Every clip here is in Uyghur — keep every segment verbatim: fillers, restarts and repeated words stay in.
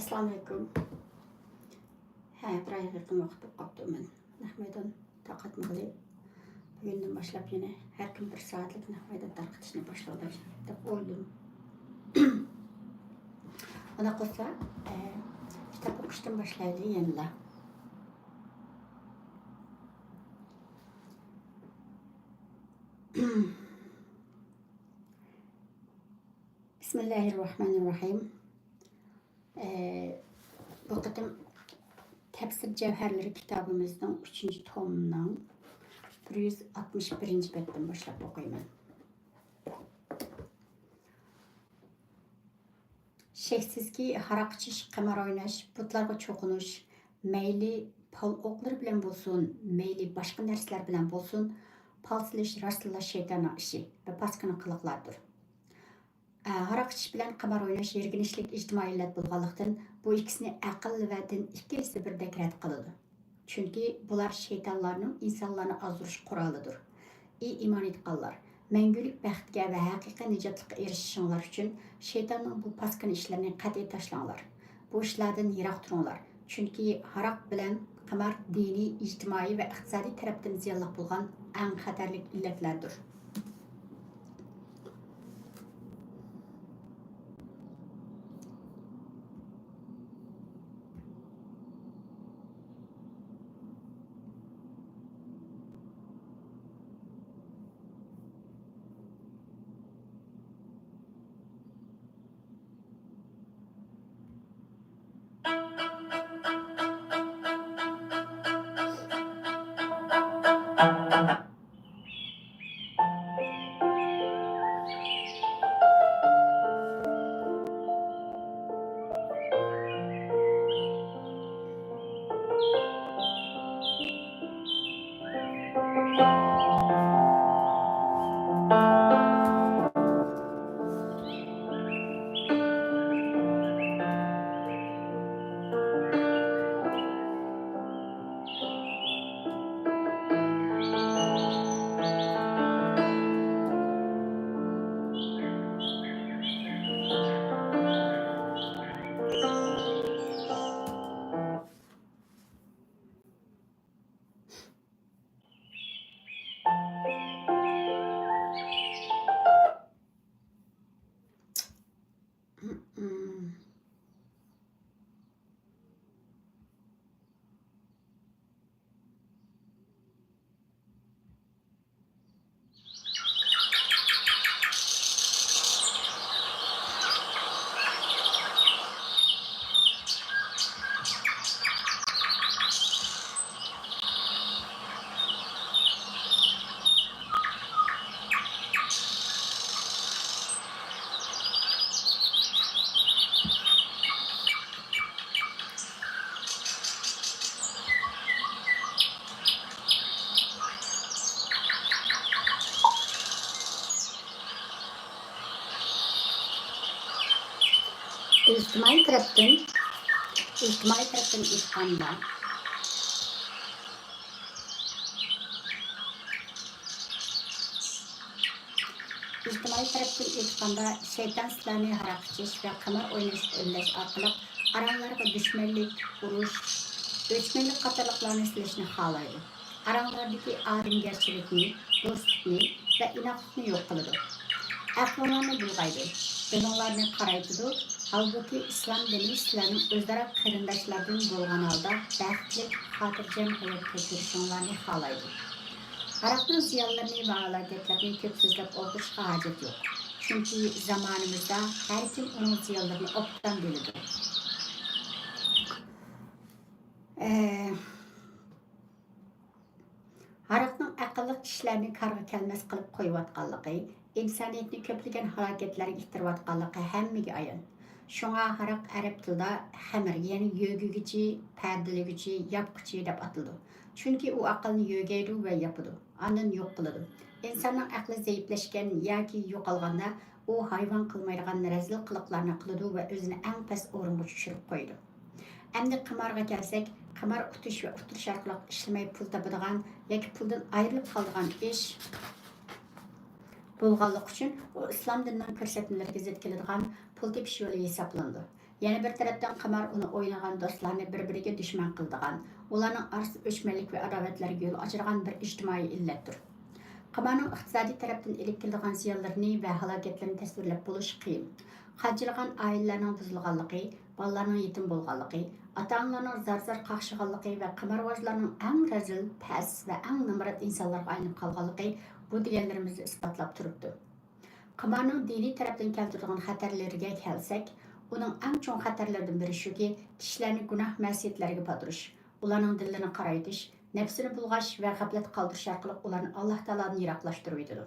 ئەسسالامۇئەلەيكۇم. ھە، بىر ئايغا يېقىن ۋاقىت بولۇپ قاپتۇ، مەن نەق مەيدان تارقاتمىغىلى. بۈگۈندىن باشلاپ يەنە ھەر كۈن بىر سائەتلىك نەق مەيدان تارقىتىشنى باشلىۋالاي دەپ ئويلىدىم. ئۇنداق بولسا، ئە، كىتاب ئوقۇشتىن باشلايلى يەنىلا. بىسمىللاھىررەھمانىررەھىم. ئە، بۇ قېتىم تەپسىر جەۋھەرلىرى كىتابىمىزنىڭ ئۈچىنچى تومىنىڭ بىر يۈز ئاتمىش بىرىنچى بەتتىن باشلاپ ئوقۇيمەن. شەكسىزكى، ھاراق ئىچىش، قىمار ئويناش، بۇتلارغا چوقۇنۇش، مەيلى پال ئوقلىرى بىلەن بولسۇن، مەيلى باشقا نەرسىلەر بىلەن بولسۇن، پال سېلىش راستتىنلا شەيتاننىڭ ئىشى ۋە پاسكىنا قىلىقلاردۇر. ئە، ھاراق ئىچىش بىلەن قىمار ئويناش يىرگىنچلىك ئىجتىمائىي ئىللەت بولغانلىقتىن، بۇ ئىككىسىنى ئەقىل ۋە دىن ئىككىلىسى بىردەك رەت قىلىدۇ. چۈنكى بۇلار شەيتانلارنىڭ ئىنسانلارنى ئازدۇرۇش قورالىدۇر. ئى ئىمان ئېيتقانلار! مەڭگۈلۈك بەختكە ۋە ھەقىقىي نىجاتلىققا ئېرىشىشىڭلار ئۈچۈن شەيتاننىڭ بۇ پاسكىنا ئىشلىرىنى قەتئىي تاشلاڭلار. بۇ ئىشلاردىن يىراق تۇرۇڭلار. چۈنكى ھاراق بىلەن قىمار دىنىي، ئىجتىمائىي ۋە ئىقتىسادىي تەرەپتىن زىيانلىق بولغان ئەڭ خەتەرلىك ئىللەتلەردۇر. ئىجتىمائىي تەرەپتىن، ئىجتىمائىي تەرەپتىن ئېيتقاندا، ئىجتىمائىي تەرەپتىن ئېيتقاندا، شەيتان سىلەرنى ھاراق ئىچىش ۋە قىمار ئويناشقا ئۈندەش ئارقىلىق ئاراڭلارغا دۈشمەنلىك، ئۇرۇش، ئۆچمەنلىك قاتارلىقلارنى سېلىشنى خالايدۇ. ئاراڭلاردىكى ئادەمگەرچىلىكنى، دوستلۇقنى ۋە ئىناقلىقنى يوق قىلىدۇ. ئەقلىڭلارنى بۇلغايدۇ، دىلىڭلارنى قارايتىدۇ. ھالبۇكى، ئىسلام دىنى سىلەرنىڭ ئۆزئارا قېرىنداشلاردىن بولغان ھالدا بەختلىك، خاتىرجەم ھايات كەچۈرۈشۈڭلارنى خالايدۇ. ھاراقنىڭ زىيانلىرىنى ۋە ھالاكەتلىرىنى كۆپ سۆزلەپ ئولتۇرۇشقا ھاجەت يوق، چۈنكى زامانىمىزدا ھەر كىم ئۇنىڭ زىيانلىرىنى ئوبدان بىلىدۇ. ئە، ھاراقنىڭ ئەقىللىق كىشىلەرنى كارغا كەلمەس قىلىپ قويۇۋاتقانلىقى، ئىنسانىيەتنى كۆپلىگەن ھالاكەتلەرگە ئىتتىرىۋاتقانلىقى ھەممىگە ئايان. شۇڭا ھاراق ئەرەب تىلىدا خەمىر، يەنى يۆگىگۈچى، پەدىلىگۈچى، ياپقۇچى دەپ ئاتىلىدۇ. چۈنكى ئۇ ئەقىلنى يۆگەيدۇ ۋە ياپىدۇ، ئاندىن يوق قىلىدۇ. ئىنساننىڭ ئەقلى زەئىپلەشكەن ياكى يوقالغاندا، ئۇ ھايۋان قىلمايدىغان رەزىل قىلىقلارنى قىلىدۇ ۋە ئۆزىنى ئەڭ پەس ئورۇنغا چۈشۈرۈپ قويىدۇ. ئەمدى قىمارغا كەلسەك، قىمار ئۇتۇش ۋە ئۇتتۇرۇش ئارقىلىق ئىشلىمەي پۇل تاپىدىغان ياكى پۇلدىن ئايرىلىپ قالىدىغان ئىش بولغانلىقى ئۈچۈن، ئۇ ئىسلام دىنىنىڭ كۆرسەتمىلىرىگە زىت كېلىدىغان پۇل تېپىش يولى ھېسابلىنىدۇ. يەنە بىر تەرەپتىن، قىمار ئۇنى ئوينىغان دوستلارنى بىر-بىرىگە دۈشمەن قىلىدىغان، ئۇلارنىڭ ئارىسىدا ئۆچمەنلىك ۋە ئاداۋەتلەرگە يول ئاچىدىغان بىر ئىجتىمائىي ئىللەتتۇر. قىمارنىڭ ئىقتىسادىي تەرەپتىن ئېلىپ كېلىدىغان زىيانلىرىنى ۋە ھالاكەتلىرىنى تەسۋىرلەپ بولۇش قىيىن. قانچىلىغان ئائىلىلەرنىڭ بۇزۇلغانلىقى، بالىلارنىڭ يېتىم بولغانلىقى، ئاتا-ئانىلارنىڭ زار-زار قاقشىغانلىقى ۋە قىمارۋازلارنىڭ ئەڭ رەزىل، پەس ۋە ئەڭ نامرات ئىنسانلارغا ئايلىنىپ قالغانلىقى بۇ دېگەنلىرىمىزنى ئىسپاتلاپ تۇرۇپتۇ. قىمارنىڭ دىنىي تەرەپتىن كەلتۈرىدىغان خەتەرلىرىگە كەلسەك، ئۇنىڭ ئەڭ چوڭ خەتەرلىرىدىن بىرى شۇكى، كىشىلەرنى گۇناھ مەسىيەتلەرگە پاتۇرۇش، ئۇلارنىڭ دىللىرىنى قارايتىش، نەپسىنى بۇلغاش ۋە غەپلەتتە قالدۇرۇش ئارقىلىق ئۇلارنى ئاللاھ تائالادىن يىراقلاشتۇرۇۋېتىدۇ.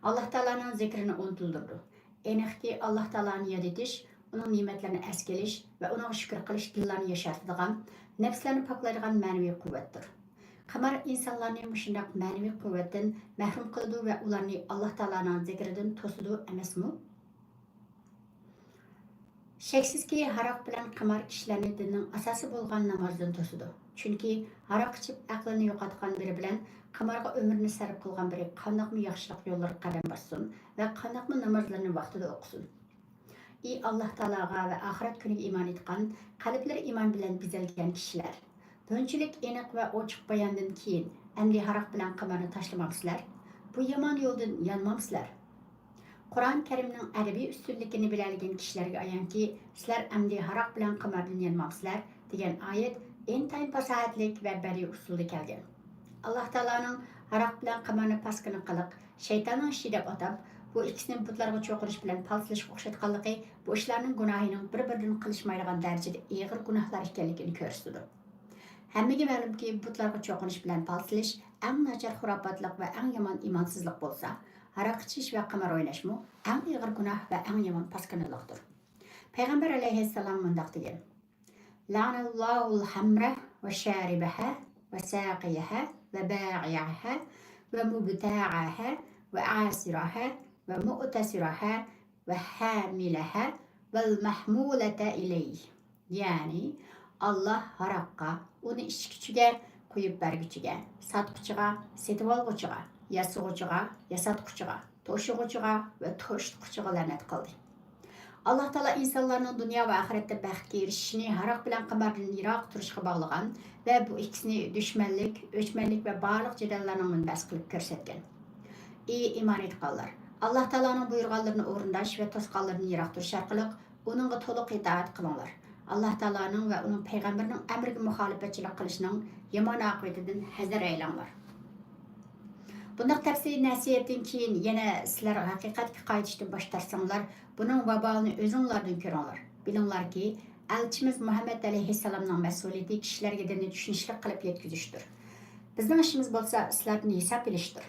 ئاللاھ تائالانىڭ زىكرىنى ئۇنتۇلدۇرىدۇ. ئېنىقكى، ئاللاھ تائالانى ياد ئېتىش، ئۇنىڭ نېمەتلىرىنى ئەسكە ئېلىش ۋە ئۇنىڭغا شۈكۈر قىلىش دىللارنى ياشارتىدىغان، نەپسلەرنى پاكلايدىغان مەنىۋى قۇۋۋەتتۇر. قىمار ئىنسانلارنى مۇشۇنداق مەنىۋى قۇۋۋەتتىن مەھرۇم قىلىدۇ ۋە ئۇلارنى ئاللاھ تائالانىڭ زىكرىدىن توسىدۇ ئەمەسمۇ؟ شەكسىزكى، ھاراق بىلەن قىمار كىشىلەرنى دىننىڭ ئاساسى بولغان نامازدىن توسىدۇ. چۈنكى ھاراق ئىچىپ ئەقلىنى يوقاتقان بىرى بىلەن قىمارغا ئۆمرىنى سەرپ قىلغان بىرى قانداقمۇ ياخشىلىق يوللىرىغا قەدەم باسسۇن ۋە قانداقمۇ نامازلىرىنى ۋاقتىدا ئوقۇسۇن؟ ئى ئاللاھ تائالاغا ۋە ئاخىرەت كۈنىگە ئىمان ئېيتقان، قەلبلىرى ئىمان بىلەن بېزەلگەن كىشىلەر! بۇنچىلىك ئېنىق ۋە ئوچۇق باياندىن كېيىن، ئەمدى ھاراق بىلەن قىمارنى تاشلىمامسىلەر؟ بۇ يامان يولدىن يانمامسىلەر؟ قۇرئان كەرىمنىڭ ئەرەبىي ئۈستۈنلۈكىنى بىلەلىگەن كىشىلەرگە ئايانكى، سىلەر ئەمدى ھاراق بىلەن قىماردىن يانمامسىلەر؟ دېگەن ئايەت ئىنتايىن پاساھەتلىك ۋە بەدىئىي ئۇسۇلدا كەلگەن. ئاللاھ تائالانىڭ ھاراق بىلەن قىمارنى پاسكىنا قىلىق، شەيتاننىڭ ئىشى دەپ ئاتاپ، بۇ ئىككىسىنى بۇتلارغا چوقۇنۇش بىلەن پال سېلىشقا ئوخشاتقانلىقى بۇ ئىشلارنىڭ گۇناھىنىڭ بىر-بىرىدىن قېلىشمايدىغان دەرىجىدە ئېغىر گۇناھلار ئىكەنلىكىنى كۆرسىتىدۇ. ھەممىگە مەلۇمكى، بۇتلارغا چوقۇنۇش بىلەن پال سېلىش ئەڭ ناچار خۇراپاتلىق ۋە ئەڭ يامان ئىمانسىزلىق بولسا، ھاراق ئىچىش ۋە قىمار ئويناشمۇ ئەڭ ئېغىر گۇناھ ۋە ئەڭ يامان پاسكىنىلىقتۇر. پەيغەمبەر ئەلەيھىسسالام مۇنداق دېگەن: لعن الله الخمر وشاربها وساقيها وبائعها ومبتاعها وعاصرها ومعتصرها وحاملها والمحمولة إليه. يەنى، ئاللاھ ھاراققا، ئۇنى ئىچكۈچىگە، قۇيۇپ بەرگۈچىگە، ساتقۇچىغا، سېتىۋالغۇچىغا، ياسىغۇچىغا، ياساتقۇچىغا، توشۇغۇچىغا ۋە توشۇتقۇچىغا لەنەت قىلدى. ئاللاھ تائالا ئىنسانلارنىڭ دۇنيا ۋە ئاخىرەتتە بەختكە ئېرىشىشىنى ھاراق بىلەن قىماردىن يىراق تۇرۇشقا باغلىغان ۋە بۇ ئىككىسىنى دۈشمەنلىك، ئۆچمەنلىك ۋە بارلىق جېدەللەرنىڭ مەنبەسى قىلىپ كۆرسەتكەن. ئى ئىمان ئېيتقانلار! ئاللاھ تائالانىڭ بۇيرۇغانلىرىنى ئورۇنداش ۋە توسقانلىرىنى يىراق تۇرۇش ئارقىلىق ئۇنىڭغا تولۇق ئىتائەت قىلىڭلار. ئاللاھ تائالانىڭ ۋە ئۇنىڭ پەيغەمبىرىنىڭ ئەمرىگە مۇخالىپەتچىلىك قىلىشنىڭ يامان ئاقىۋىتىدىن ھەزەر ئەيلەڭلار. بۇنداق تەپسىلىي نەسىھەتتىن كېيىن يەنە سىلەر ھەقىقەتكە قايتىشتىن باش تارتساڭلار، بۇنىڭ ۋابالىنى ئۆزۈڭلاردىن كۆرۈڭلار. بىلىڭلاركى، ئەلچىمىز مۇھەممەد ئەلەيھىسسالامنىڭ مەسئۇلىيىتى كىشىلەرگە دىننى چۈشىنىشلىك قىلىپ يەتكۈزۈشتۇر. بىزنىڭ ئىشىمىز بولسا سىلەردىن ھېساب ئېلىشتۇر.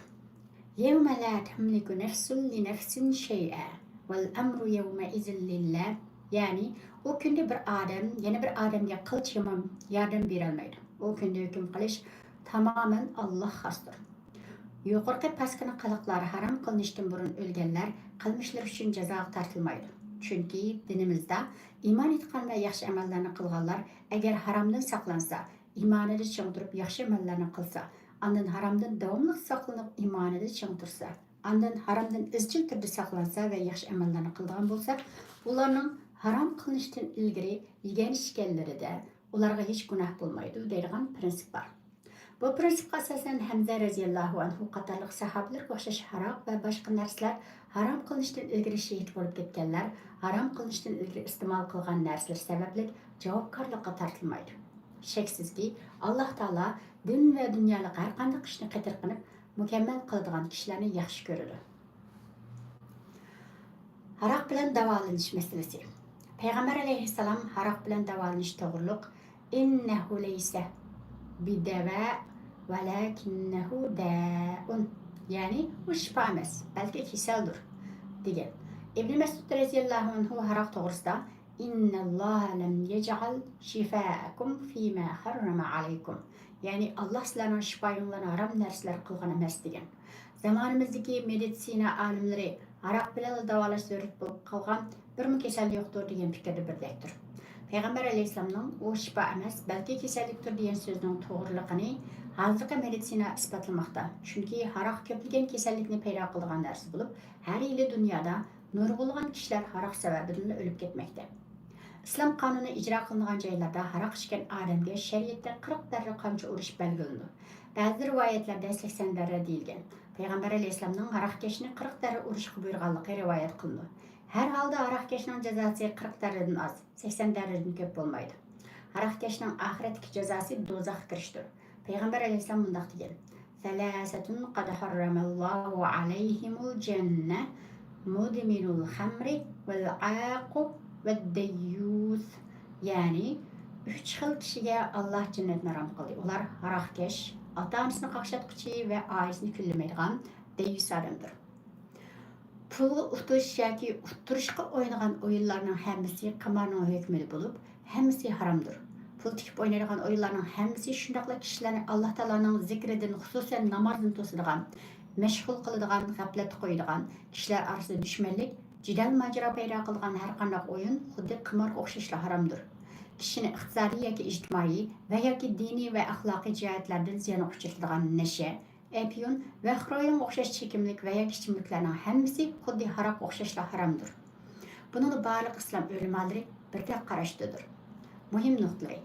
يوم لا تملك نفس لنفس شيئا والأمر يومئذ لله. يەنى، ئۇ كۈندە بىر ئادەم يەنە بىر ئادەمگە قىلچە يامان ياردەم بېرەلمەيدۇ. ئۇ كۈندە ھۆكۈم قىلىش تامامەن ئاللاھقا خاستۇر. يۇقىرىقى پاسكىنا قىلىقلار ھارام قىلىنىشتىن بۇرۇن ئۆلگەنلەر قىلمىشلىرى ئۈچۈن جازاغا تارتىلمايدۇ. چۈنكى دىنىمىزدا ئىمان ئېيتقان ۋە ياخشى ئەمەللەرنى قىلغانلار ئەگەر ھارامدىن ساقلانسا، ئىمانىدا چىڭ تۇرۇپ ياخشى ئەمەللەرنى قىلسا، ئاندىن ھارامدىن داۋاملىق ساقلىنىپ ئىمانىدا چىڭ تۇرسا، ئاندىن ھارامدىن ئىزچىل تۈردە ساقلانسا ۋە ياخشى ئەمەللەرنى قىلىدىغان بولسا، ئۇلارنىڭ ھارام قىلىنىشتىن ئىلگىرى يېگەن ئىچكەنلىرىدە ئۇلارغا ھېچ گۇناھ بولمايدۇ دەيدىغان پرىنسىپ بار. بۇ پرىنسىپقا ئاساسەن، ھەمزە رەزىياللاھۇ ئەنھۇ قاتارلىق ساھابىلەرگە ئوخشاش ھاراق ۋە باشقا نەرسىلەر ھارام قىلىنىشتىن ئىلگىرى شېھىت بولۇپ كەتكەنلەر ھارام قىلىنىشتىن ئىلگىرى ئىستېمال قىلغان نەرسىلىرى سەۋەبلىك جاۋابكارلىققا تارتىلمايدۇ. شەكسىزكى، ئاللاھ تائالا دىن ۋە دۇنيالىق ھەرقانداق ئىشنى قېتىرقىنىپ مۇكەممەل قىلىدىغان كىشىلەرنى ياخشى كۆرىدۇ. ھاراق بىلەن داۋالىنىش مەسىلىسى. پەيغەمبەر ئەلەيھىسسالام ھاراق بىلەن داۋالىنىش توغرۇلۇق، إنه ليس بدواء ولكنه داء، يەنى ئۇ شىپا ئەمەس، بەلكى كېسەلدۇر، دېگەن. ئىبنى مەسئۇد رەزىياللاھۇ ئەنھۇ ھاراق توغرىسىدا، إن الله لم يجعل شفاءكم فيما حرم عليكم، يەنى ئاللاھ سىلەرنىڭ شىپايىڭلارنى ھارام نەرسىلەر قىلغان ئەمەس، دېگەن. زامانىمىزدىكى مېدىتسىنا ئالىملىرى ھاراق بىلەنلا داۋالاش زۆرۈر بولۇپ قالغان بىرمۇ كېسەل يوقتۇر دېگەن پىكىردە بىردەكتۇر. پەيغەمبەر ئەلەيھىسسالامنىڭ ئۇ شىپا ئەمەس، بەلكى كېسەللىكتۇر دېگەن سۆزىنىڭ توغرىلىقىنى ھازىرقى مېدىتسىنا ئىسپاتلىماقتا. چۈنكى ھاراق كۆپلىگەن كېسەللىكنى پەيدا قىلىدىغان نەرسە بولۇپ، ھەر يىلى دۇنيادا نۇرغۇنلىغان كىشىلەر ھاراق سەۋەبىدىنلا ئۆلۈپ كەتمەكتە. ئىسلام قانۇنى ئىجرا قىلىنغان جايلاردا ھاراق ئىچكەن ئادەمگە شەرىئەتتە قىرىق دەررە قامچا ئۇرۇش بەلگىلىنىدۇ. بەزى رىۋايەتلەردە سەكسەن دەررە دېيىلگەن. پەيغەمبەر ئەلەيھىسسالامنىڭ ھاراقكەشنى قىرىق دەررە ئۇرۇشقا بۇيرۇغانلىقى رىۋايەت قىلىنىدۇ. ھەر ھالدا ھاراقكەشنىڭ جازاسى قىرىق دەررىدىن ئاز، سەكسەن دەررىدىن كۆپ بولمايدۇ. ھاراقكەشنىڭ ئاخىرەتتىكى جازاسى دوزاخقا كىرىشتۇر. پەيغەمبەر ئەلەيھىسسالام مۇنداق دېگەن: ثلاثة قد حرم الله عليهم الجنة، مدمن الخمر والعاق والديوث. يەنى، ئۈچ خىل كىشىگە ئاللاھ جەننەتنى ھارام قىلدى. ئۇلار ھاراقكەش، ئاتا-ئانىسىنى قاقشاتقۇچى ۋە ئائىلىسىنى كۈنلىمەيدىغان دەييۇس ئادەمدۇر. پۇل ئۇتۇش ياكى ئۇتتۇرۇشقا ئوينىغان ئويۇنلارنىڭ ھەممىسى قىمارنىڭ ھۆكمىدە بولۇپ، ھەممىسى ھارامدۇر. پۇل تىكىپ ئوينايدىغان ئويۇنلارنىڭ ھەممىسى شۇنداقلا كىشىلەرنى ئاللاھ تائالانىڭ زىكرىدىن، خۇسۇسەن نامازدىن توسىدىغان، مەشغۇل قىلىدىغان، غەپلەتتە قويىدىغان، كىشىلەر ئارىسىدا دۈشمەنلىك، جېدەل-ماجىرا پەيدا قىلىدىغان ھەرقانداق ئويۇن خۇددى قىمارغا ئوخشاشلا ھارامدۇر. كىشىنى ئىقتىسادىي ياكى ئىجتىمائىي ۋە ياكى دىنىي ۋە ئەخلاقىي جەھەتلەردىن زىيانغا ئۇچرىتىدىغان نەشە، ئەپيۈن ۋە خرويۇڭغا ئوخشاش چېكىملىك ۋە ياكى ئىچىملىكلەرنىڭ ھەممىسى خۇددى ھاراققا ئوخشاشلا ھارامدۇر. بۇنىڭدا بارلىق ئىسلام ئۆلىمالىرى بىردەك قاراشتىدۇر. مۇھىم نۇقتىلىرى: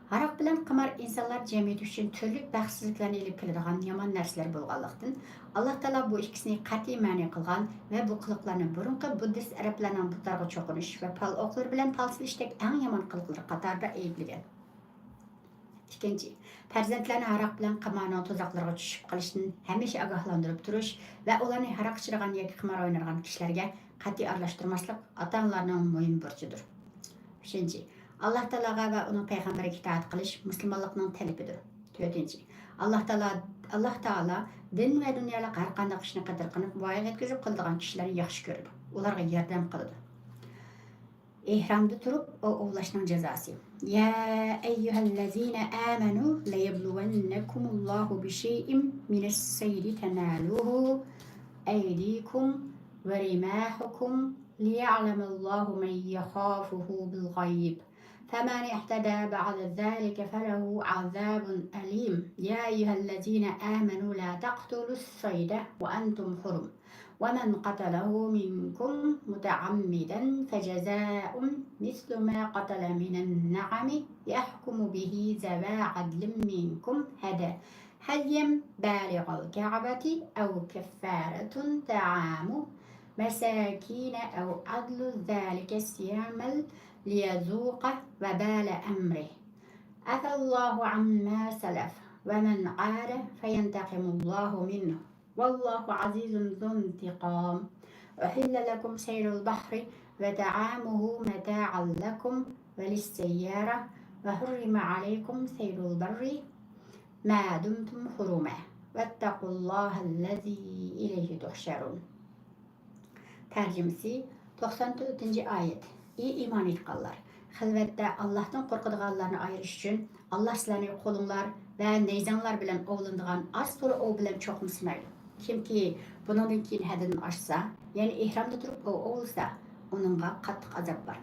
ھاراق بىلەن قىمار ئىنسانلار جەمئىيىتى ئۈچۈن تۈرلۈك بەختسىزلىكلەرنى ئېلىپ كېلىدىغان يامان نەرسىلەر بولغانلىقتىن، ئاللاھ تائالا بۇ ئىككىسىنى قەتئىي مەنئى قىلغان ۋە بۇ قىلىقلارنى بۇرۇنقى بۇددىست ئەرەبلەرنىڭ بۇتلارغا چوقۇنۇش ۋە پال ئوقلىرى بىلەن پال سېلىشتەك ئەڭ يامان قىلىقلىرى قاتارىدا ئەيىبلىگەن. ئىككىنچى، پەرزەنتلەرنى ھاراق بىلەن قىمارنىڭ تۇزاقلىرىغا چۈشۈپ قېلىشتىن ھەمىشە ئاگاھلاندۇرۇپ تۇرۇش ۋە ئۇلارنى ھاراق ئىچىدىغان ياكى قىمار ئوينايدىغان كىشىلەرگە قەتئىي ئارىلاشتۇرماسلىق ئاتا-ئانىلارنىڭ مۇھىم بۇرچىدۇر. ئۈچىنچى، ئاللاھ تائالاغا ۋە ئۇنىڭ پەيغەمبىرىگە ئىتائەت قىلىش مۇسۇلمانلىقنىڭ تەلىپىدۇر. تۆتىنچى، ئاللاھ تائالا، ئاللاھ تائالا دىن ۋە دۇنيالىق ھەر قانداق ئىشنى قەدىر قىلىپ، ۋايىغا يەتكۈزۈپ قىلىدىغان كىشىلەرنى ياخشى كۆرىدۇ، ئۇلارغا ياردەم قىلىدۇ. ئېھرامدا تۇرۇپ ئوۋ ئوۋلاشنىڭ جازاسى. يا أيها الذين آمنوا ليبلونكم الله بشيء من الصيد تناله أيديكم ورماحكم ليعلم الله من يخافه بالغيب فمن اعتدى بعد ذلك فله عذاب أليم. يا أيها الذين آمنوا لا تقتلوا الصيد وأنتم حرم ومن قتله منكم متعمدا فجزاء مثل ما قتل من النعم يحكم به ذوى عدل منكم هديا هديا بالغ الكعبة أو كفارة طعام مساكين أو عدل ذلك صياما ليذوق وبال أمره عفا الله عما سلف ومن عاد فينتقم الله منه والله عزيز ذو انتقام. أحل لكم صيد البحر وطعامه متاعا لكم وللسيارة وحرم عليكم صيد البر ما دمتم حرما واتقوا الله الذي إليه تحشرون. تەرجىمىسى، توقسان تۆتىنچى ئايەت. ئى ئىمان ئېيتقانلار! خىلۋەتتە ئاللاھتىن قورقىدىغانلارنى ئايرىش ئۈچۈن، ئاللاھ سىلەرنى قولۇڭلار ۋە نەيزەڭلار بىلەن ئوۋلىنىدىغان ئاز تولا ئوۋ بىلەن چوقۇم سىنايدۇ. كىمكى بۇنىڭدىن كېيىن ھەددىدىن ئاشسا، يەنى ئېھرامدا تۇرۇپ ئوۋ ئوۋلىسا، ئۇنىڭغا قاتتىق ئازاب بار.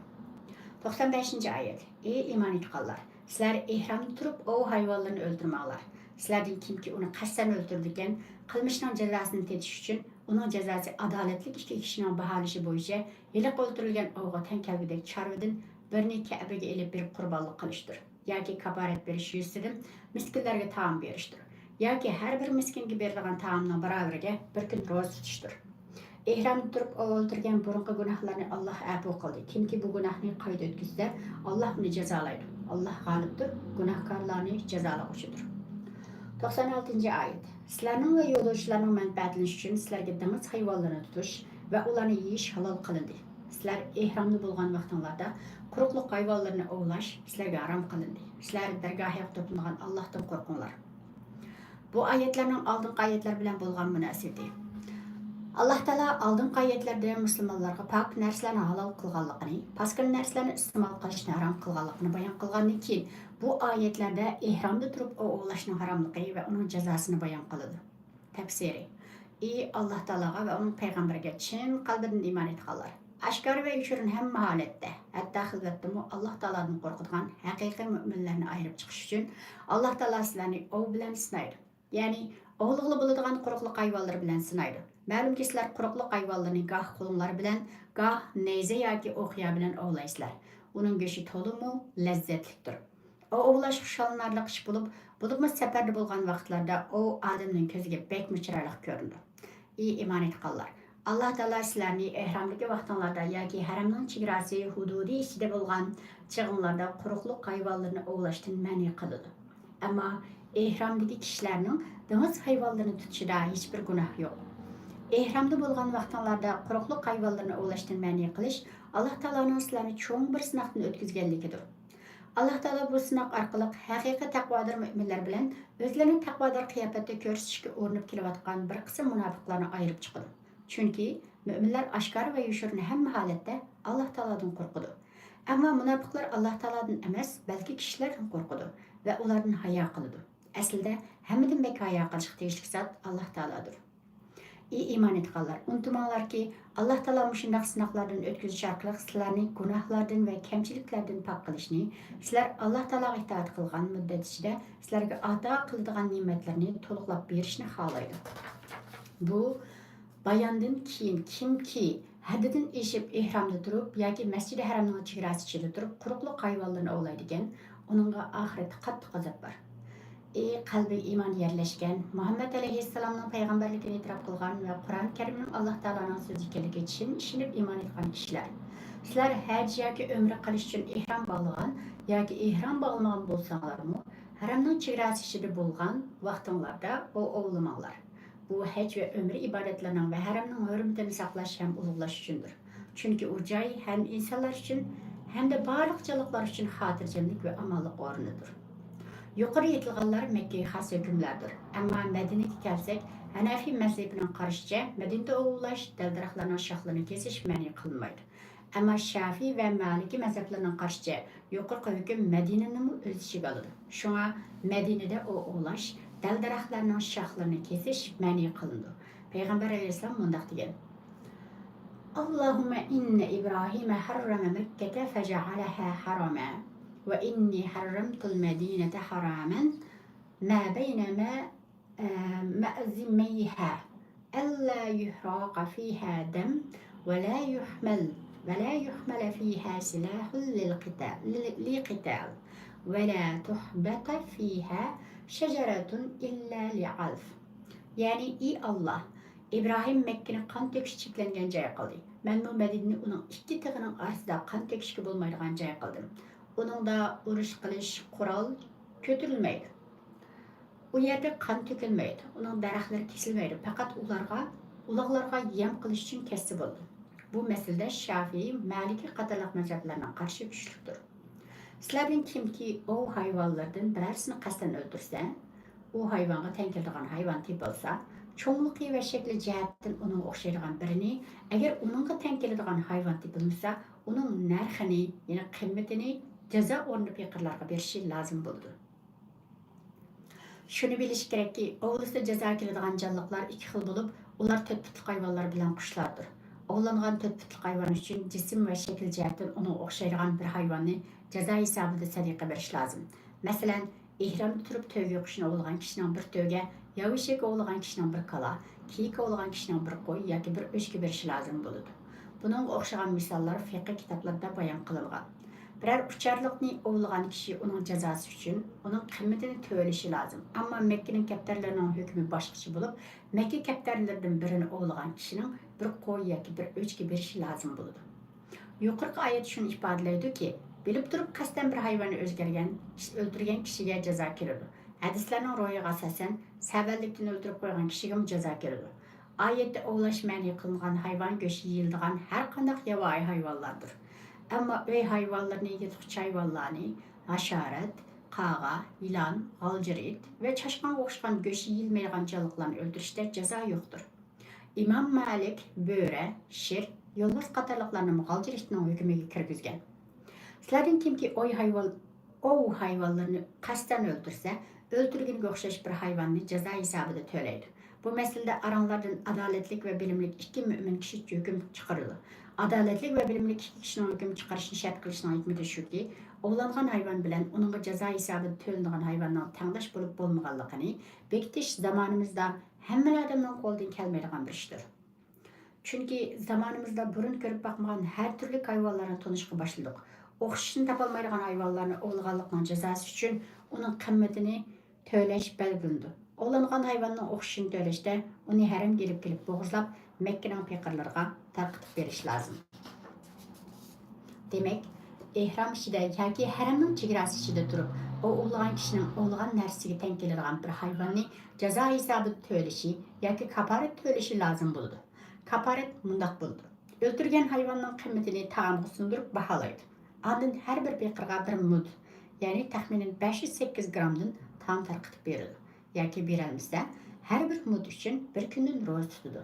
توقسان بەشىنچى ئايەت. ئى ئىمان ئېيتقانلار! سىلەر ئېھرامدا تۇرۇپ ئوۋ ھايۋانلىرىنى ئۆلتۈرمەڭلار. سىلەردىن كىمكى ئۇنى قەستەن ئۆلتۈرىدىكەن، قىلمىشىنىڭ جازاسىنى تېتىش ئۈچۈن ئۇنىڭ جازاسى ئادالەتلىك ئىككى كىشىنىڭ باھالىشى بويىچە ھېلىقى ئۆلتۈرۈلگەن ئوۋغا تەڭ كەلگۈدەك چارۋىدىن بىرنى كەبىگە ئېلىپ بېرىپ قۇربانلىق قىلىشتۇر ياكى كاپارەت بېرىش يۈزىسىدىن مىسكىنلەرگە تائام بېرىشتۇر ياكى ھەر بىر مىسكىنگە بېرىدىغان تائامنىڭ باراۋىرىگە بىر كۈن روزا تۇتۇشتۇر. ئېھرامدا تۇرۇپ ئوۋ ئۆلتۈرگەن بۇرۇنقى گۇناھلارنى ئاللاھ ئەپۇ قىلدى. كىمكى بۇ گۇناھنى قايتا ئۆتكۈزسە، ئاللاھ ئۇنى جازالايدۇ. ئاللاھ غالىبتۇر، گۇناھكارلارنى جازالىغۇچىدۇر. توقسان ئالتىنچى ئايەت. سىلەرنىڭ ۋە يولۇچىلارنىڭ مەنپەئەتلىنىشى ئۈچۈن سىلەرگە دېڭىز ھايۋانلىرىنى تۇتۇش ۋە ئۇلارنى يېيىش ھالال قىلىندى. سىلەر ئېھرامدا بولغان ۋاقتىڭلاردا قۇرۇقلۇق ھايۋانلىرىنى ئوۋلاش سىلەرگە ھارام قىلىندى. سىلەر دەرگاھىغا توپلىنىدىغان ئاللاھتىن قورقۇڭلار. بۇ ئايەتلەرنىڭ ئالدىنقى ئايەتلەر بىلەن بولغان مۇناسىۋىتى. ئاللاھ تائالا ئالدىنقى ئايەتلەردە مۇسۇلمانلارغا پاك نەرسىلەرنى ھالال قىلغانلىقىنى، پاسكىنا نەرسىلەرنى ئىستېمال قىلىشنى ھارام قىلغانلىقىنى بايان قىلغاندىن كېيىن، بۇ ئايەتلەردە ئېھرامدا تۇرۇپ ئوۋ ئوۋلاشنىڭ ھاراملىقى ۋە ئۇنىڭ جازاسىنى بايان قىلىدۇ. تەپسىرى. ئى ئاللاھ تائالاغا ۋە ئۇنىڭ پەيغەمبىرىگە چىن قەلبىدىن ئىمان ئېيتقانلار! ئاشكارا ۋە يوشۇرۇن ھەممە ھالەتتە، ھەتتا خىلۋەتتىمۇ ئاللاھ تائالادىن قورقىدىغان ھەقىقىي مۆمىنلەرنى ئايرىپ چىقىش ئۈچۈن، ئاللاھ تائالا سىلەرنى ئوۋ بىلەن سىنايدۇ. يەنى ئوۋلىغىلى بولىدىغان قۇرۇقلۇق ھايۋانلىرى بىلەن سىنايدۇ. مەلۇمكى، سىلەر قۇرۇقلۇق ھايۋانلىرىنى گاھ قولۇڭلار بىلەن، گاھ نەيزە ياكى ئوقيا بىلەن ئوۋلايسىلەر. ئۇنىڭ گۆشى تولىمۇ لەززەتلىكتۇر. ئوۋ ئوۋلاش خۇشاللىنارلىق ئىش بولۇپ، بولۇپمۇ سەپەردە بولغان ۋاقىتلاردا ئوۋ ئادەمنىڭ كۆزىگە بەكمۇ چىرايلىق كۆرۈنىدۇ. ئى ئىمان ئېيتقانلار! ئاللا تائالا سىلەرنى ئېھرامدىكى ۋاقتىڭلاردا ياكى ھەرەمنىڭ چېگراسى، ھۇدۇدى ئىچىدە بولغان چېغىڭلاردا قۇرۇقلۇق ھايۋانلىرىنى ئوۋلاشتىن مەنئى قىلىدۇ. ئەمما ئېھرامدىكى كىشىلەرنىڭ دېڭىز ھايۋانلىرىنى تۇتۇشىدا ھېچبىر گۇناھ يوق. ئېھرامدا بولغان ۋاقتىڭلاردا قۇرۇقلۇق ھايۋانلىرىنى ئوۋلاشتىن مەنئى قىلىش ئاللا تائالانىڭ سىلەرنى چوڭ بىر سىناقتىن ئۆتكۈزگەنلىكىدۇر. ئاللا تائالا بۇ سىناق ئارقىلىق ھەقىقىي تەقۋادار مۆمىنلەر بىلەن ئۆزلىرىنى تەقۋادار قىياپەتتە كۆرسىتىشكە ئۇرۇنۇپ كېلىۋاتقان بىر قىسىم مۇناپىقلارنى ئايرىپ چىقىدۇ. چۈنكى مۆمىنلەر ئاشكارا ۋە يوشۇرۇن ھەممە ھالەتتە ئاللا تائالادىن قورقىدۇ. ئەمما مۇناپىقلار ئاللا تائالادىن ئەمەس، بەلكى كىشىلەردىن قورقىدۇ ۋە ئۇلاردىن ھايا قىلىدۇ. ئەسلىدە ھەممىدىن بەك ھايا قىلىشقا تېگىشلىك زات ئاللا تائالادۇر. ئى ئىمان ئېيتقانلار! ئۇنتۇماڭلاركى، ئاللا تائالا مۇشۇنداق سىناقلاردىن ئۆتكۈزۈش ئارقىلىق سىلەرنى گۇناھلاردىن ۋە كەمچىلىكلەردىن پاك قىلىشنى، سىلەر ئاللا تائالاغا ئىتائەت قىلغان مۇددەت ئىچىدە سىلەرگە ئاتا قىلىدىغان نېمەتلىرىنى تولۇقلاپ بېرىشنى خالايدۇ. بۇ باياندىن كېيىن كىمكى ھەددىدىن ئېشىپ ئېھرامدا تۇرۇپ ياكى مەسجىدى ھەرەمنىڭ چېگراسى ئىچىدە تۇرۇپ قۇرۇقلۇق ھايۋانلىرىنى ئوۋلايدىكەن، ئۇنىڭغا ئاخىرەتتە قاتتىق ئازاب بار. ئى قەلبىگە ئىمان يەرلەشكەن، مۇھەممەد ئەلەيھىسسالامنىڭ پەيغەمبەرلىكىنى ئېتىراپ قىلغان ۋە قۇرئان كەرىمنىڭ ئاللا تائالانىڭ سۆزى ئىكەنلىكىگە چىن ئىشىنىپ ئىمان ئېيتقان كىشىلەر! سىلەر ھەج ياكى ئۆمرە قىلىش ئۈچۈن ئېھرام باغلىغان ياكى ئېھرام باغلىمىغان بولساڭلارمۇ، ھەرەمنىڭ چېگراسى ئىچىدە بولغان ۋاقتىڭلاردا ئوۋ ئوۋلىماڭلار. بۇ ھەج ۋە ئۆمرە ئىبادەتلىرىنىڭ ۋە ھەرەمنىڭ ھۆرمىتىنى ساقلاش ھەم ئۇلۇغلاش ئۈچۈندۇر. چۈنكى ئۇ جاي ھەم ئىنسانلار ئۈچۈن، ھەمدە بارلىق جانلىقلار ئۈچۈن خاتىرجەملىك ۋە ئامانلىق ئورنىدۇر. يۇقىرى ئېيتىلغانلار مەككىگە خاس ھۆكۈملەردۇر. ئەمما مەدىنىگە كەلسەك، ھەنەفىي مەزھىپىنىڭ قارىشىچە، مەدىنىدە ئوۋلاش، دەل-دەرەخلەرنىڭ شاخلىرىنى كېسىش مەنئى قىلىنمايدۇ. ئەمما شەفىئىي ۋە مالىكىي مەزھەپلەرنىڭ قارىشىچە، يۇقىرىقى ھۆكۈم مەدىنىنىمۇ ئۆز ئىچىگە ئالىدۇ. شۇڭا مەدىنىدە ئوۋ ئوۋلاش، دەل-دەرەخلەرنىڭ شاخلىرىنى كېسىش مەنئى قىلىنىدۇ. پەيغەمبەر ئەلەيھىسسالام مۇنداق دېگەن: اللهم إن إبراهيم حرم مكة فجعلها حراما، وإني حرمت المدينة حراما ما بين ما-، آه، مأزميها، ألا يهراق فيها دم، ولا يحمل، ولا يحمل فيها سلاح للقتال، لقتال، ولا تهبط فيها شجرة إلا لعلف. يەنى، ئى ئاللا، ئىبراھىم مەككىنى قان تۆكۈش چەكلەنگەن جاي قىلدى. مەنمۇ مەدىنىنى ئۇنىڭ ئىككى تېغىنىڭ ئارىسىدا قان تۆكۈشكە بولمايدىغان جاي قىلدىم. ئۇنىڭدا ئۇرۇش قىلىش، قورال كۆتۈرۈلمەيدۇ. ئۇ يەردە قان تۆكۈلمەيدۇ، ئۇنىڭ دەرەخلىرى كېسىلمەيدۇ، پەقەت ئۇلارغا، ئۇلاغلارغا يەم قىلىش ئۈچۈن كەسسە بولىدۇ. بۇ مەسىلىدە شافىئىي، مالىكىي قاتارلىق مەزھەپلەرنىڭ قارىشى كۈچلۈكتۇر. سىلەردىن كىمكى ئوۋ ھايۋانلىرىدىن بىرەرسىنى قەستەن ئۆلتۈرسە، ئۇ ھايۋانغا تەڭ كېلىدىغان ھايۋان تېپىلسا، چوڭلۇقى ۋە شەكلى جەھەتتىن ئۇنىڭغا ئوخشايدىغان بىرىنى، ئەگەر ئۇنىڭغا تەڭ كېلىدىغان ھايۋان تېپىلمىسا، ئۇنىڭ نەرخىنى، يەنى قىممىتىنى جازا ئورنىدا پېقىرلارغا بېرىشى لازىم بولىدۇ. شۇنى بىلىش كېرەككى، ئوۋلىسا جازا كېلىدىغان جانلىقلار ئىككى خىل بولۇپ، ئۇلار تۆت پۇتلۇق ھايۋانلار بىلەن قۇشلاردۇر. ئوۋلانغان تۆت پۇتلۇق ھايۋان ئۈچۈن جىسىم ۋە شەكىل جەھەتتىن ئۇنىڭغا ئوخشايدىغان بىر ھايۋاننى جازا ھېسابىدا سەدىقە بېرىش لازىم. مەسىلەن، ئېھرامدا تۇرۇپ تۆگە قۇشىنى ئوۋلىغان كىشىنىڭ بىر تۆگە، ياۋىشەك ئوۋلىغان كىشىنىڭ بىر كالا، كېيىك ئوۋلىغان كىشىنىڭ بىر قوي ياكى بىر ئۆچكە بېرىشى لازىم بولىدۇ. بۇنىڭغا ئوخشىغان مىساللار فىقھى كىتابلاردا بايان قىلىنغان. بىرەر ئۇچارلىقنى ئوۋلىغان كىشى ئۇنىڭ جازاسى ئۈچۈن ئۇنىڭ قىممىتىنى تۆلىشى لازىم. ئەمما مەككىنىڭ كەپتەرلىرىنىڭ ھۆكمى باشقىچە بولۇپ، مەككە كەپتەرلىرىدىن بىرىنى ئوۋلىغان كىشىنىڭ بىر قوي ياكى بىر ئۆچكە بېرىشى لازىم بولىدۇ. يۇقىرىقى ئايەت شۇنى ئىپادىلەيدۇكى، بىلىپ تۇرۇپ قەستەن بىر ھايۋاننى ئۆزگەرگەن، ئۆلتۈرگەن كىشىگە جازا كېلىدۇ. ھەدىسلەرنىڭ روھىغا ئاساسەن، سەۋەنلىكتىن ئۆلتۈرۈپ قويغان كىشىگىمۇ جازا كېلىدۇ. ئايەتتە ئوۋلاش مەنئى قىلىنغان ھايۋان گۆشى يېيىلىدىغان ھەر قانداق ياۋايى ھايۋانلاردۇر. ئەمما ئۆي ھايۋانلىرىنى، يىرتقۇچ ھايۋانلارنى، ھاشارات، قاغا، يىلان، غالجىر ئىت ۋە چاشقانغا ئوخشىغان گۆشى يېيىلمەيدىغان جانلىقلارنى ئۆلتۈرۈشتە جازا يوقتۇر. ئىمام مالىك بۆرە، شىر، يولۋاس قاتارلىقلارنىمۇ غالجىر ئىتنىڭ ھۆكمىگە كىرگۈزگەن. سىلەردىن كىمكى ئوي ھايۋان، ئوۋ ھايۋانلىرىنى قەستەن ئۆلتۈرسە، ئۆلتۈرگىنىگە ئوخشاش بىر ھايۋاننى جازا ھېسابىدا تۆلەيدۇ. بۇ مەسىلىدە ئاراڭلاردىن ئادالەتلىك ۋە بىلىملىك ئىككى مۆمىن كىشى ھۆكۈم چىقىرىدۇ. ئادالەتلىك ۋە بىلىملىك ئىككى كىشىنىڭ ھۆكۈم چىقىرىشىنى شەرت قىلىشنىڭ ھېكمىتى شۇكى، ئوۋلانغان ھايۋان بىلەن ئۇنىڭغا جازا ھېسابىدا تۆلىنىدىغان ھايۋاننىڭ تەڭداش بولۇپ بولمىغانلىقىنى بېكىتىش زامانىمىزدا ھەممىلا ئادەمنىڭ قولىدىن كەلمەيدىغان بىر ئىشتۇر. چۈنكى زامانىمىزدا بۇرۇن كۆرۈپ باقمىغان ھەر تۈرلۈك ھايۋانلارنى تونۇشقا باشلىدۇق. ئوخشىشىنى تاپالمايدىغان ھايۋانلارنى ئوۋلىغانلىقنىڭ جازاسى ئۈچۈن ئۇنىڭ قىممىتىنى تۆلەش بەلگىلىنىدۇ. ئوۋلانغان ھايۋاننىڭ ئوخشىشىنى تۆلەشتە ئۇنى ھەرەمگە ئېلىپ كېلىپ بوغۇزلاپ، مەككىنىڭ پېقىرلىرىغا تارقىتىپ بېرىش لازىم. دېمەك، ئېھرام ئىچىدە ياكى ھەرەمنىڭ چېگراسى ئىچىدە تۇرۇپ، ئوۋلىغان كىشىنىڭ ئوۋلىغان نەرسىسىگە تەڭ كېلىدىغان بىر ھايۋاننى جازا ھېسابىدا تۆلىشى ياكى كاپارەت تۆلىشى لازىم بولىدۇ. كاپارەت مۇنداق بولىدۇ. ئۆلتۈرگەن ھايۋاننىڭ قىممىتىنى تائامغا سۇندۇرۇپ باھالايدۇ. ئاندىن ھەر بىر پېقىرغا بىر مۇد، يەنى تەخمىنەن بەش يۈز سەككىز گرامدىن تائام تارقىتىپ بېرىدۇ. ياكى بېرەلمىسە، ھەر بىر مۇد ئۈچۈن بىر كۈندىن روزا تۇتىدۇ.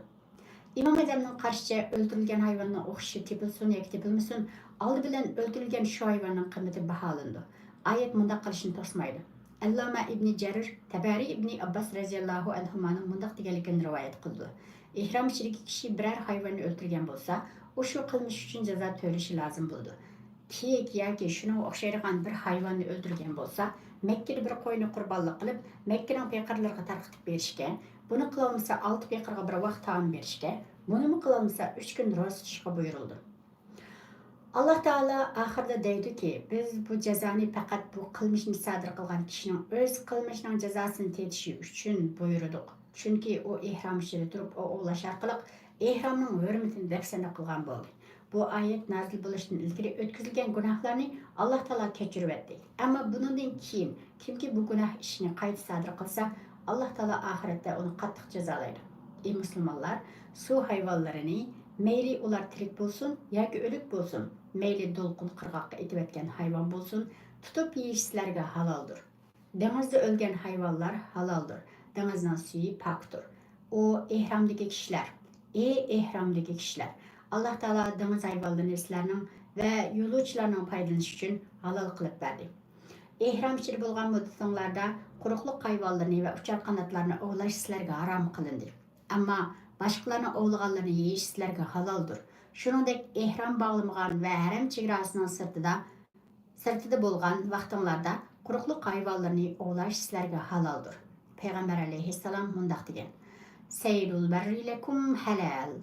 ئىمام ئەزەمنىڭ قارىشىچە، ئۆلتۈرۈلگەن ھايۋاننىڭ ئوخشىشى تېپىلسۇن ياكى تېپىلمىسۇن، ئالدى بىلەن ئۆلتۈرۈلگەن شۇ ھايۋاننىڭ قىممىتى باھالىنىدۇ. ئايەت مۇنداق قىلىشنى توسمايدۇ. ئەللامە ئىبنى جەرىر تەبەرى ئىبنى ئابباس رەزىياللاھۇ ئەنھۇمانىڭ مۇنداق دېگەنلىكىنى رىۋايەت قىلىدۇ: ئېھرام ئىچىدىكى كىشى بىرەر ھايۋاننى ئۆلتۈرگەن بولسا، ئۇ شۇ قىلمىش ئۈچۈن جازا تۆلىشى لازىم بولىدۇ. كىيىك ياكى شۇنىڭغا ئوخشايدىغان بىر ھايۋاننى ئۆلتۈرگەن بولسا، مەككىدە بىر قوينى قۇربانلىق قىلىپ، مەككىنىڭ پېقىرلىرىغا تارقىتىپ بېرىشكە، بۇنى قىلالمىسا، ئالتە پېقىرغا بىر ۋاق تائام بېرىشكە، بۇنىمۇ قىلالمىسا، ئۈچ كۈن روزا تۇتۇشقا بۇيرۇلىدۇ. ئاللا تائالا ئاخىرىدا دەيدۇكى، بىز بۇ جازانى پەقەت بۇ قىلمىشنى سادىر قىلغان كىشىنىڭ ئۆز قىلمىشىنىڭ جازاسىنى تېتىشى ئۈچۈن بۇيرۇدۇق. چۈنكى ئۇ ئېھرام ئىچىدە تۇرۇپ ئوۋ ئوۋلاش ئارقىلىق ئېھرامنىڭ ھۆرمىتىنى دەپسەندە قىلغان بولدى. بۇ ئايەت نازىل بولۇشتىن ئىلگىرى ئۆتكۈزۈلگەن گۇناھلارنى ئاللا تائالا كەچۈرۈۋەتتى. ئەمما بۇنىڭدىن كېيىن كىمكى بۇ گۇناھ ئىشىنى قايتا سادىر قىلسا، ئاللا تائالا ئاخىرەتتە ئۇنى قاتتىق جازالايدۇ. ئى مۇسۇلمانلار، سۇ ھايۋانلىرىنى، مەيلى ئۇلار تىرىك بولسۇن ياكى ئۆلۈك بولسۇن، مەيلى دولقۇن قىرغاققا ئېتىۋەتكەن ھايۋان بولسۇن، تۇتۇپ يېيىش سىلەرگە ھالالدۇر. دېڭىزدا ئۆلگەن ھايۋانلار ھالالدۇر. دېڭىزنىڭ سۈيى پاكتۇر. ئۇ ئېھرامدىكى كىشىلەر، ئى ئېھرامدىكى كىشىلەر، ئاللا تائالا دېڭىز ھايۋانلىرىنى سىلەرنىڭ ۋە يولۇچىلارنىڭ پايدىلىنىشى ئۈچۈن ھالال قىلىپ بەردى. ئېھرام ئىچىدە بولغان مۇددىتىڭلاردا قۇرۇقلۇق ھايۋانلىرىنى ۋە ئۇچار قاناتلارنى ئوۋلاش سىلەرگە ھارام قىلىندى. ئەمما باشقىلارنىڭ ئوۋلىغانلىرىنى يېيىش سىلەرگە ھالالدۇر. شۇنىڭدەك ئېھرام باغلىمىغان ۋە ھەرەم چېگراسىنىڭ سىرتىدا سىرتىدا بولغان ۋاقتىڭلاردا قۇرۇقلۇق ھايۋانلىرىنى ئوۋلاش سىلەرگە ھالالدۇر. پەيغەمبەر ئەلەيھىسسالام مۇنداق دېگەن: سەيدۇل بەررى لەكۇم ھەلال،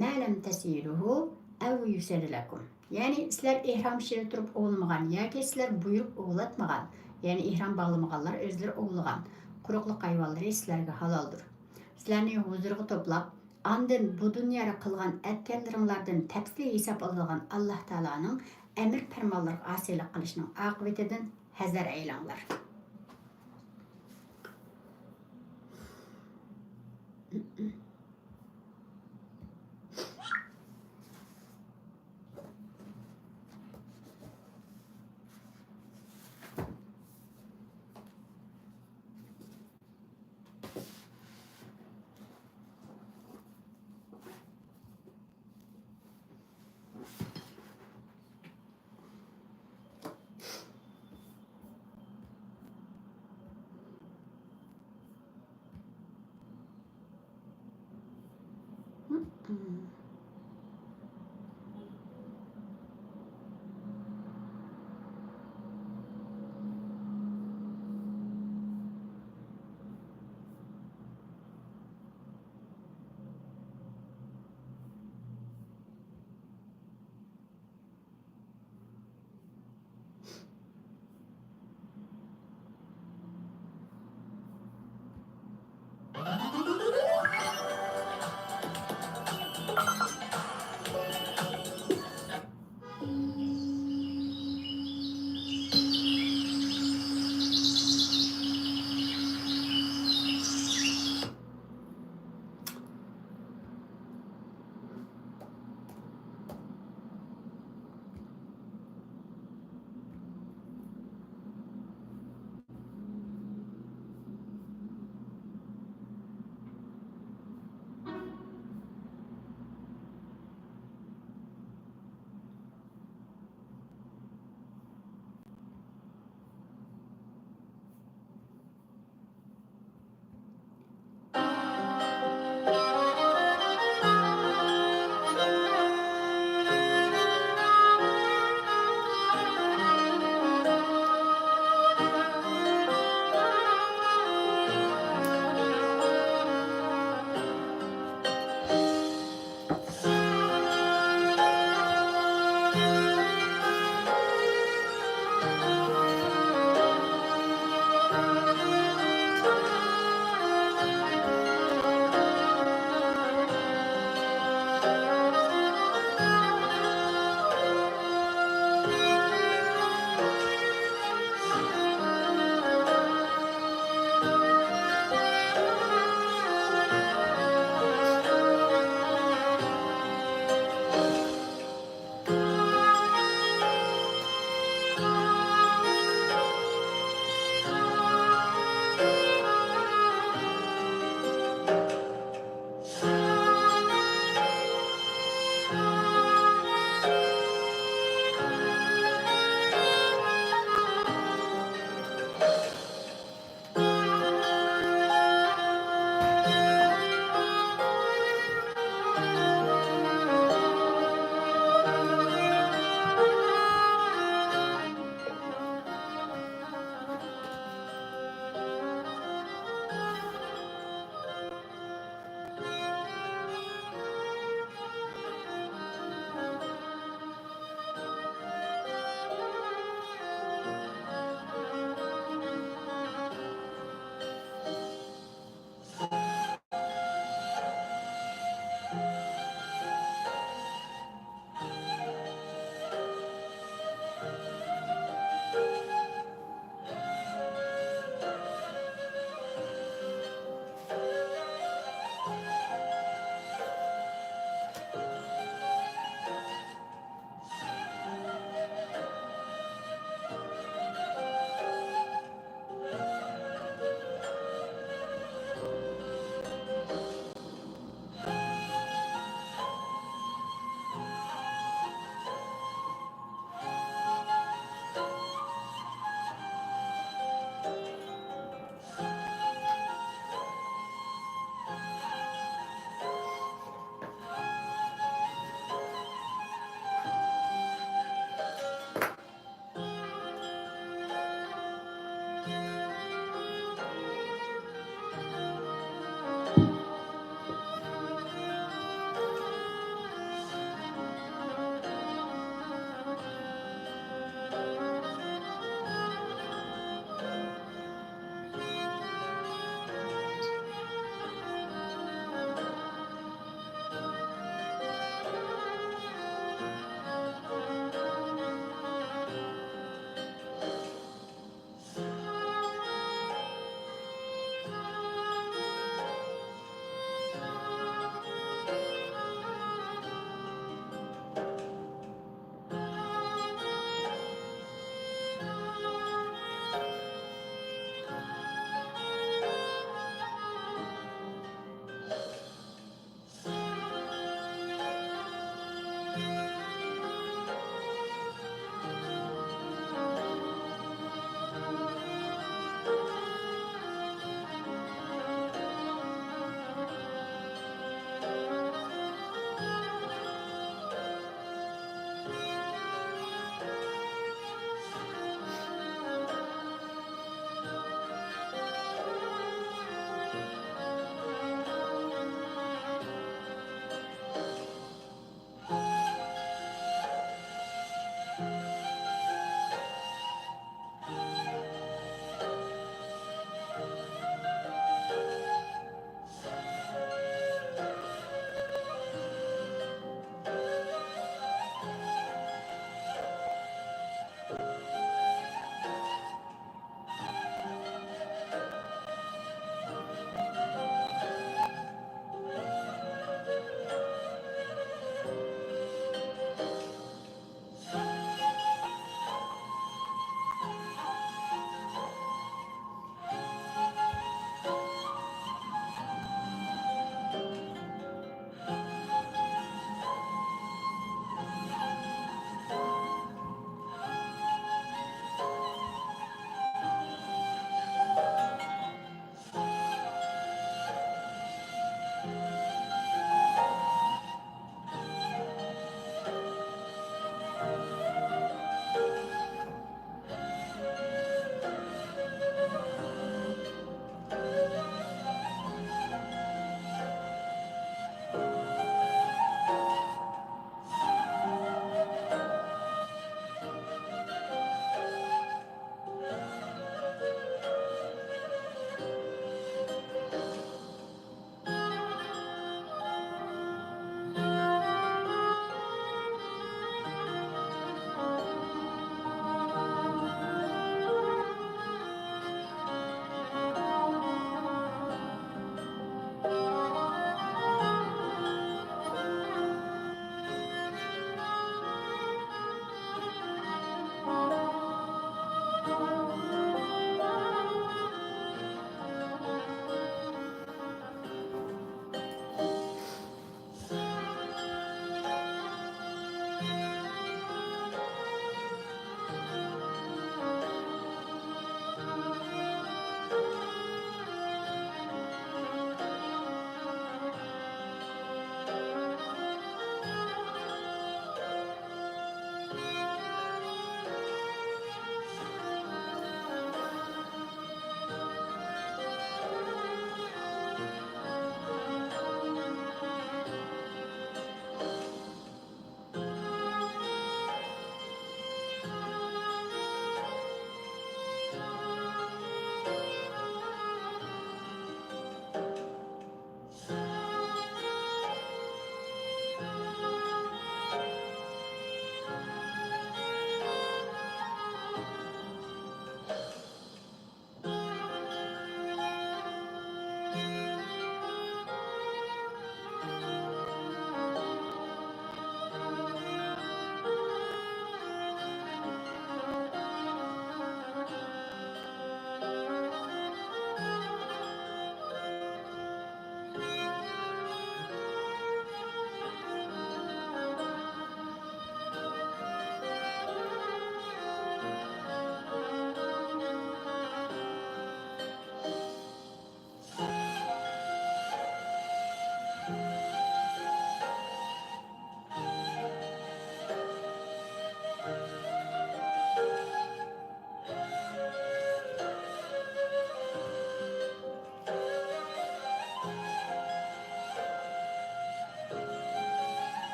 مە لەم تەسىيدۇھۇ ئەۋ يۇسەد لەكۇم. يەنى سىلەر ئېھرام ئىچىدە تۇرۇپ ئوۋلىمىغان ياكى سىلەر بۇيرۇپ ئوۋلاتمىغان، يەنى ئېھرام باغلىمىغانلار ئۆزلىرى ئوۋلىغان قۇرۇقلۇق ھايۋانلىرى سىلەرگە ھالالدۇر. سىلەرنى ھۇزۇرىغا توپلاپ، ئاندىن بۇ دۇنيادا قىلغان ئەتكەنلىرىڭلاردىن تەپسىلىي ھېساب ئالىدىغان ئاللا تائالانىڭ ئەمىر پەرمانلىرىغا ئاسىيلىق قىلىشنىڭ ئاقىۋىتىدىن ھەزەر ئەيلەڭلار.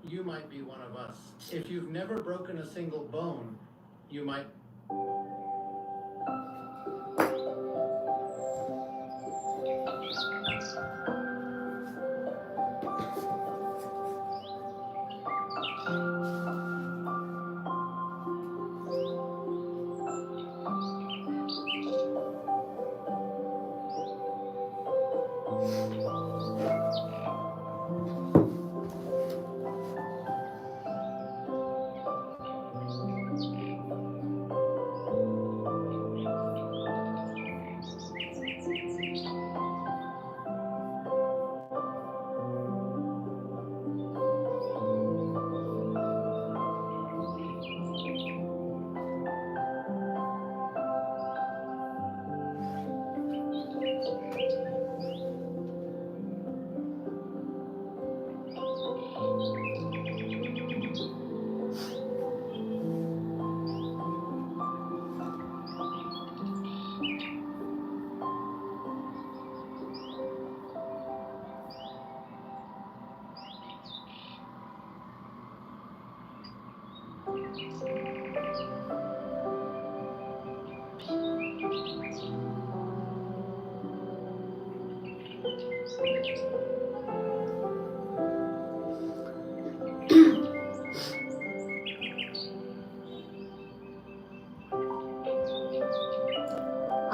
You might be one of us. If you've never broken a single bone, you might.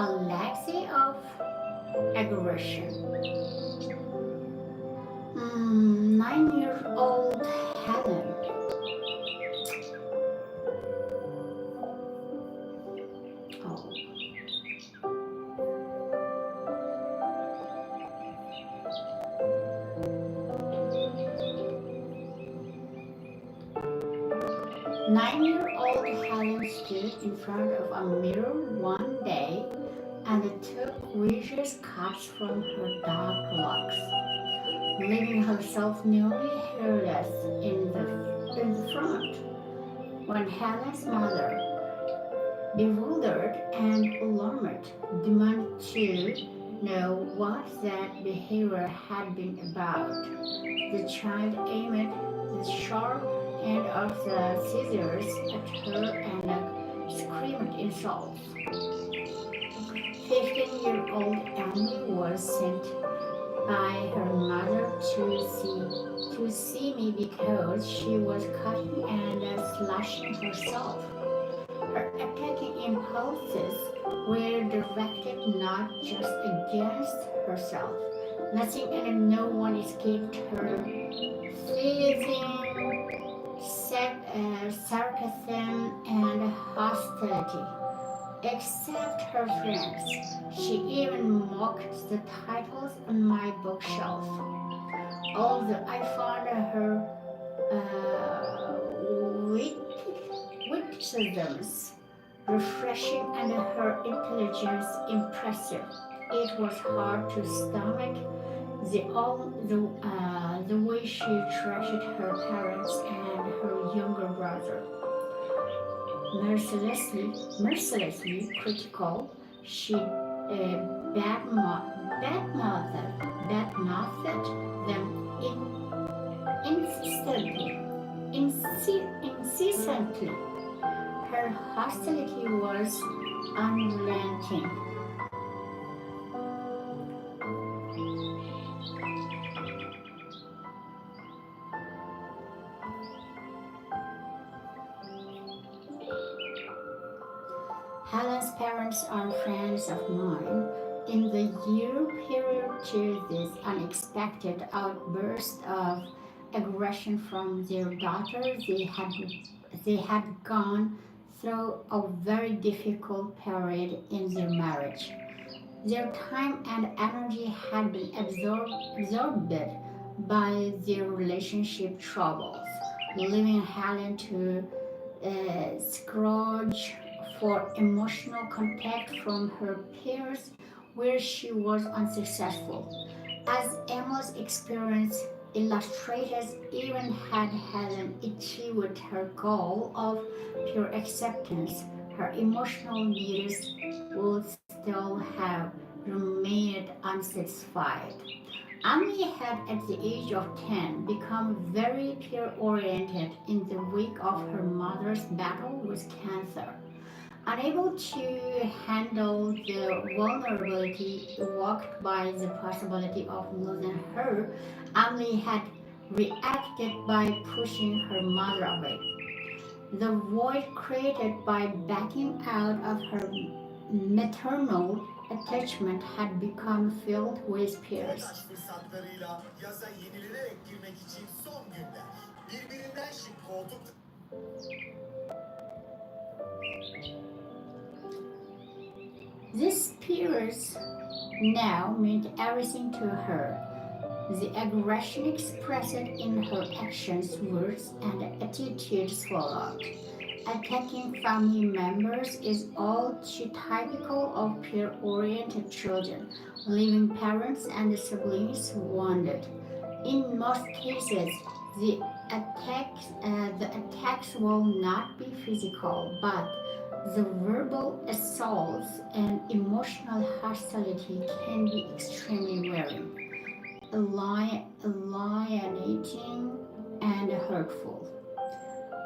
A legacy of aggression. Mm, nine-year-old Helen. Oh. Nine-year-old Helen stood in front of a mirror one day and took vicious cuts from her dark locks, leaving herself nearly hairless in the, in the front. When Helen's mother, bewildered and alarmed, demanded to know what that behavior had been about, the child aimed the sharp end of the scissors at her and screamed insults. Fifteen-year-old Emily was sent by her mother to see, to see me because she was cutting and slashing herself. Her attacking impulses were directed not just against herself. Nothing and no one escaped her seething sac- uh, sarcasm and hostility, except her friends. She even mocked the titles on my bookshelf. Although I found her uh, wit- witticisms refreshing and her intelligence impressive, it was hard to stomach the, all the, uh, the way she treated her parents and her younger brother. Mercilessly, mercilessly critical, she uh, badmou- badmouthed, badmouthed them in, insistently, insi- insistently. Her hostility was unrelenting. Helen's parents are friends of mine. In the year period to this unexpected outburst of aggression from their daughter, they had, they had gone through a very difficult period in their marriage. Their time and energy had been absorbed, absorbed by their relationship troubles, leaving Helen to uh, scrounge for emotional contact from her peers where she was unsuccessful. As Emma's experience illustrates, even had Helen achieved her goal of pure acceptance, her emotional needs would still have remained unsatisfied. Emily had, at the age of ten, become very peer-oriented in the wake of her mother's battle with cancer. Unable to handle the vulnerability evoked by the possibility of losing her, Emily had reacted by pushing her mother away. The void created by backing out of her maternal attachment had become filled with fears. Fırsatlarıyla yaza yenilenerek girmek için son günler. Birbirinden şık koltuk These periods now meant everything to her. The aggression expressed in her actions, words, and attitudes followed. Attacking family members is all too typical of peer-oriented children, leaving parents and siblings wounded. In most cases, the attacks, uh, the attacks will not be physical, but the verbal assaults and emotional hostility can be extremely wearing, ali-, alienating, and hurtful.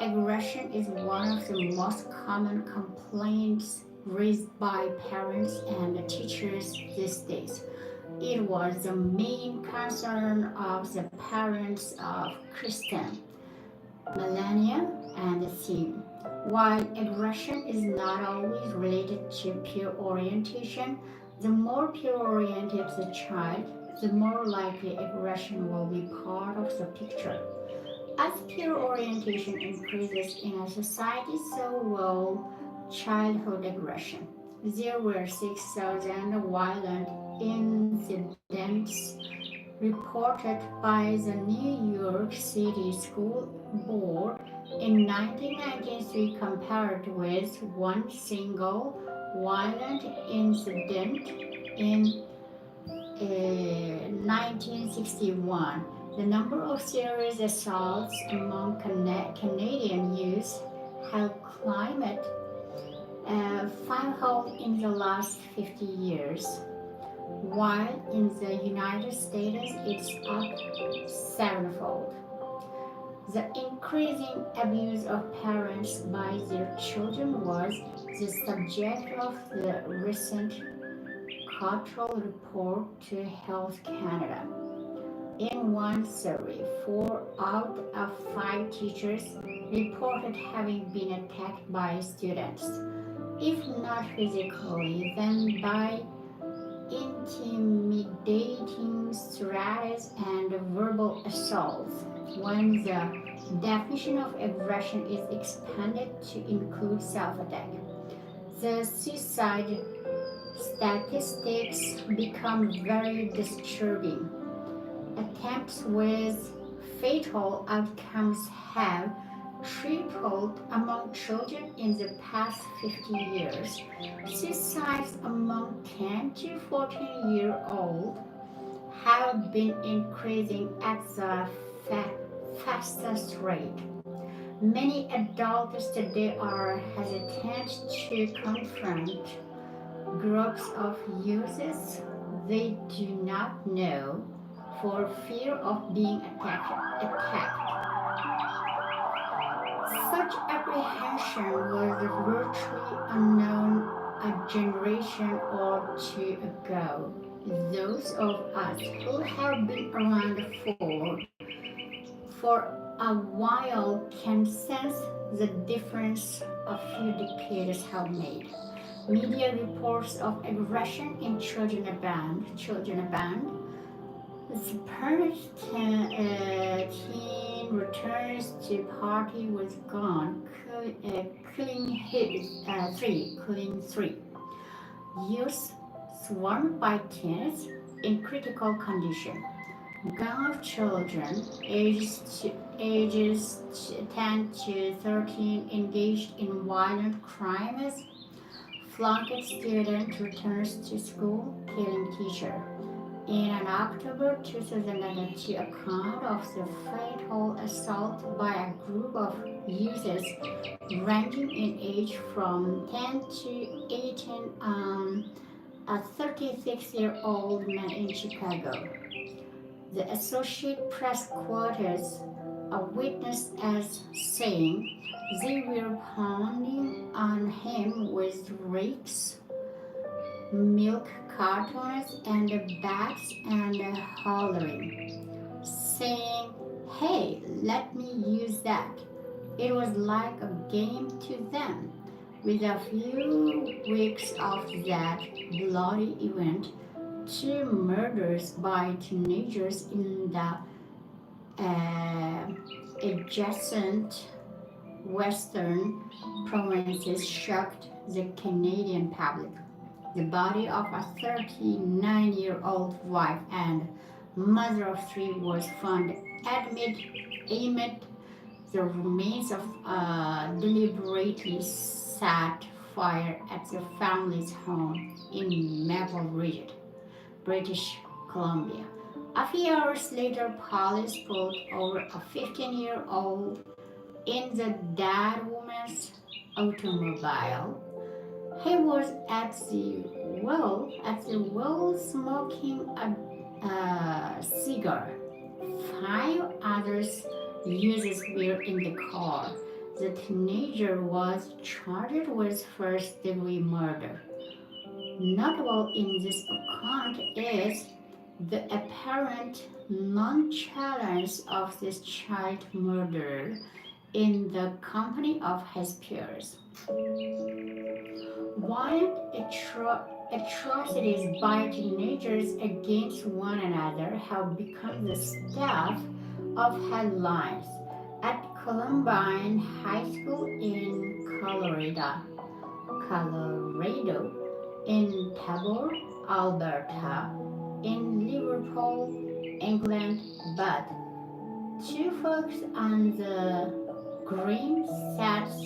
Aggression is one of the most common complaints raised by parents and teachers these days. It was the main concern of the parents of Kristen, Melania, and Sim. While aggression is not always related to peer orientation, the more peer-oriented the child, the more likely aggression will be part of the picture. As peer orientation increases in a society, so will childhood aggression. There were six thousand violent incidents reported by the New York City School Board in nineteen ninety-three, compared with one single violent incident in, uh, nineteen sixty-one. The number of serious assaults among Cana-, Canadian youth have climbed, uh, fivefold in the last fifty years, while in the United States it's up sevenfold. The increasing abuse of parents by their children was the subject of the recent Cottrell report to Health Canada. In one survey, four out of five teachers reported having been attacked by students, if not physically, then by intimidating threats and verbal assaults. When the definition of aggression is expanded to include self-attack, the suicide statistics become very disturbing. Attempts with fatal outcomes have tripled among children in the past fifty years. Suicides among ten to fourteen year old have been increasing at the fa-, fastest rate. Many adults today are hesitant to confront groups of youths they do not know for fear of being attacked. attacked. Such apprehension was virtually unknown a generation or two ago. Those of us who have been around for, for a while can sense the difference a few decades have made. Media reports of aggression in children abound. Children abound. The parent can, uh, teen returns to party with gun, kill-, uh, killing his, uh, three, killing three. Youth swarmed by teens in critical condition. Gang of children ages to, ages ten to thirteen engaged in violent crimes. Flunked student returns to school, killing teacher. In an October two thousand two account of the fatal assault by a group of youths ranging in age from ten to eighteen, um, a thirty-six-year-old man in Chicago. The Associated Press quotes a witness as saying they were pounding on him with rakes, milk cartons, and bags and hollering, saying, "Hey, let me use that." It was like a game to them. With a few weeks of that bloody event, two murders by teenagers in the uh, adjacent western provinces shocked the Canadian public. The body of a thirty-nine-year-old wife and mother of three was found amid, amid the remains of a deliberately set fire at the family's home in Maple Ridge, British Columbia. A few hours later, police pulled over a fifteen-year-old in the dead woman's automobile. He was at the wheel, at the wheel smoking a, a cigar. Five others users were in the car. The teenager was charged with first-degree murder. Notable in this account is the apparent nonchalance of this child murderer in the company of his peers. Violent atro- atrocities by teenagers against one another have become the stuff of headlines. At Columbine High School in Colorado, Colorado, in Tabor, Alberta, in Liverpool, England, but to focus on the grim stats,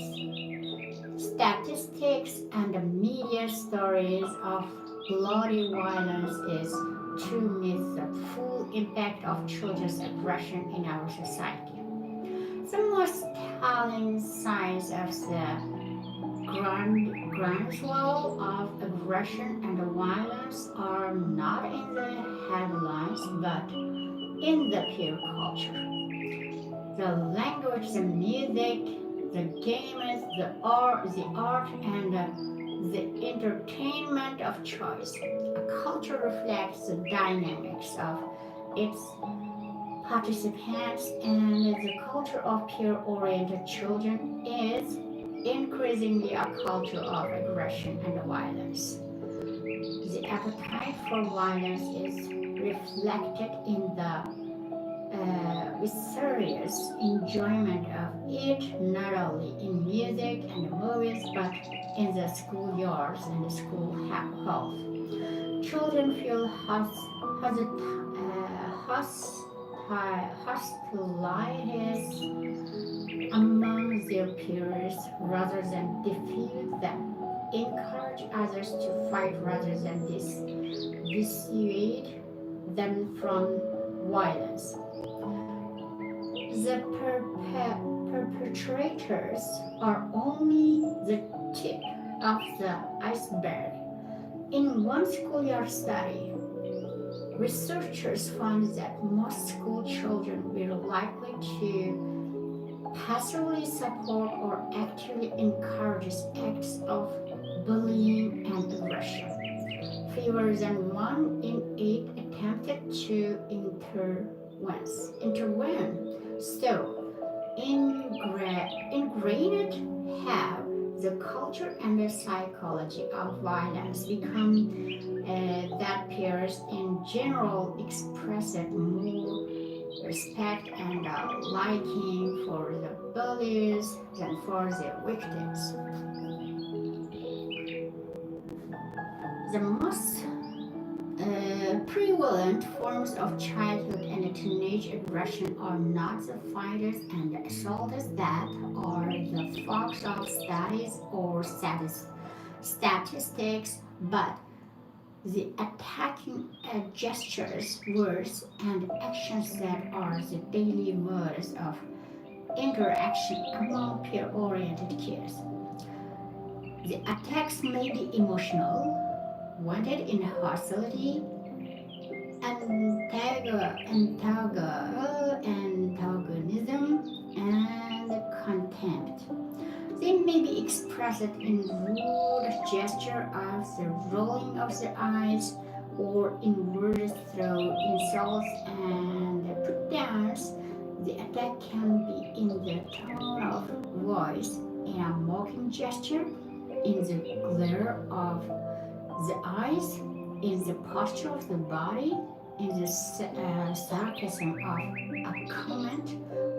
statistics and the media stories of bloody violence is to miss the full impact of children's aggression in our society. The most telling signs of the grand, groundswell of aggression and violence are not in the headlines but in the peer culture. The language, the music, the games, the art, the art and the entertainment of choice. A culture reflects the dynamics of its participants, and the culture of peer-oriented children is increasingly a culture of aggression and violence. The appetite for violence is reflected in the uh, viscerous enjoyment of it, not only in music and movies, but in the schoolyards and the school halls. Children feel hos- hosit- uh, hosti- hostilities among their peers rather than defeat them, encourage others to fight rather than dis- dissuade them from violence. The perpe- perpetrators are only the tip of the iceberg. In one schoolyard study, researchers found that most school children were likely to passively support or actively encourage acts of bullying and aggression. Fewer than one in eight attempted to intervene. Intervene. So, ingra- ingrained have the culture and the psychology of violence become uh, that peers in general expressed more respect and uh, liking for the bullies than for the victims. The most uh, prevalent forms of childhood and teenage aggression are not the fighters and the assaults that are the focus of studies or status- statistics, but the attacking uh, gestures, words, and actions that are the daily modes of interaction among peer-oriented kids. The attacks may be emotional, rooted in hostility, and antago-, antago-, antagonism, and contempt. They may be expressed in rude gesture of the rolling of the eyes or in words through insults and put-downs. The attack can be in the tone of voice, in a mocking gesture, in the glare of the eyes, in the posture of the body, in the s- uh, sarcasm of a comment,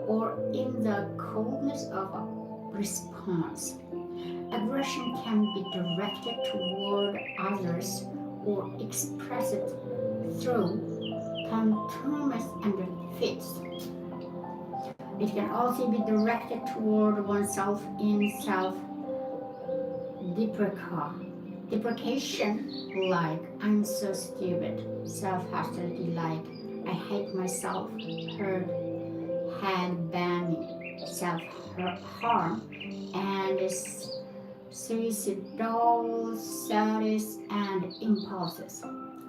or in the coldness of a response. Aggression can be directed toward others or expressed through pantomimes and fits. It can also be directed toward oneself in self depreca- deprecation, like "I'm so stupid," self hostility, like "I hate myself," hurt, head banging, self harm, and is suicidal thoughts and impulses.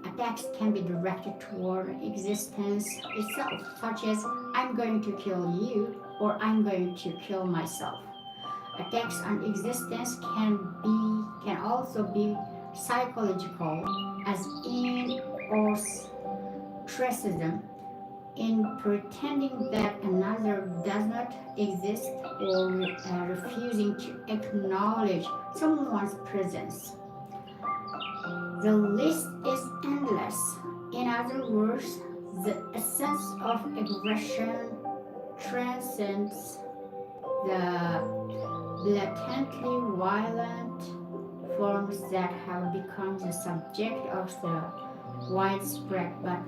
Attacks can be directed toward existence itself, such as "I'm going to kill you" or "I'm going to kill myself." Attacks on existence can be can also be psychological, as in ostracism, in pretending that another does not exist or uh, refusing to acknowledge someone's presence. The list is endless. In other words, the essence of aggression transcends the blatantly violent forms that have become the subject of the widespread but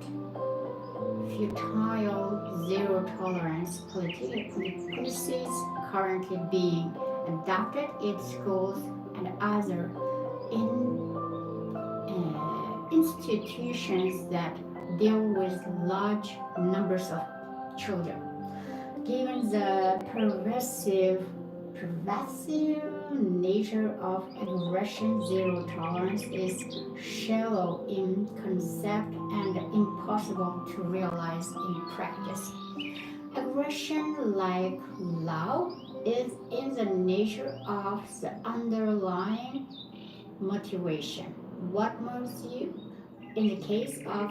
futile zero tolerance politi- policies currently being adopted in schools and other in, uh, institutions that deal with large numbers of children. Given the pervasive, pervasive nature of aggression, zero tolerance is shallow in concept and impossible to realize in practice. Aggression, like love, is in the nature of the underlying motivation. What moves you? In the case of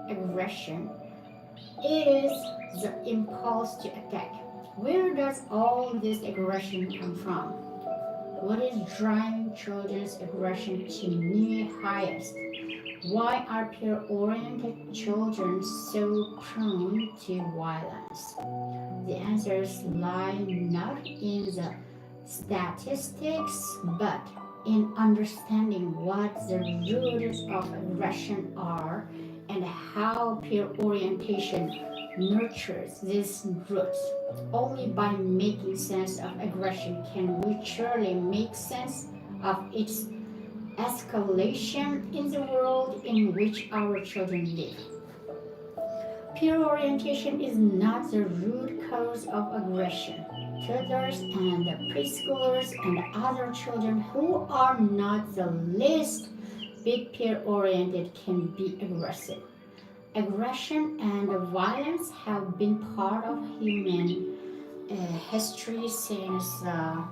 aggression, it is the impulse to attack. Where does all this aggression come from? What is driving children's aggression to new heights? Why are peer-oriented children so prone to violence? The answers lie not in the statistics, but in understanding what the roots of aggression are and how peer orientation nurtures these roots. Only by making sense of aggression can we truly make sense of its escalation in the world in which our children live. Peer orientation is not the root cause of aggression. Toddlers and preschoolers and other children who are not the least bit peer oriented can be aggressive. Aggression and violence have been part of human uh, history since the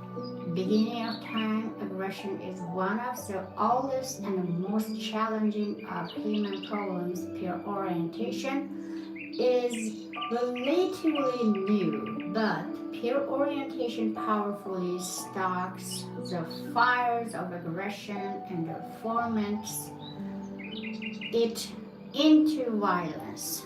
beginning of time. Aggression is one of the oldest and most challenging of human problems. Peer orientation is relatively new, but peer orientation powerfully stokes the fires of aggression and foments it into violence.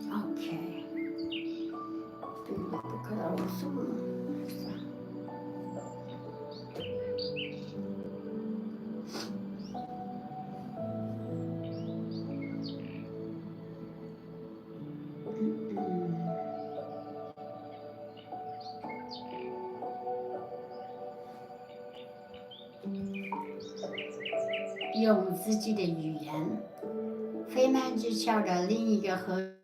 Okay. Bu kadar olsun mu? 用自己的语言。费曼之桥的另一个核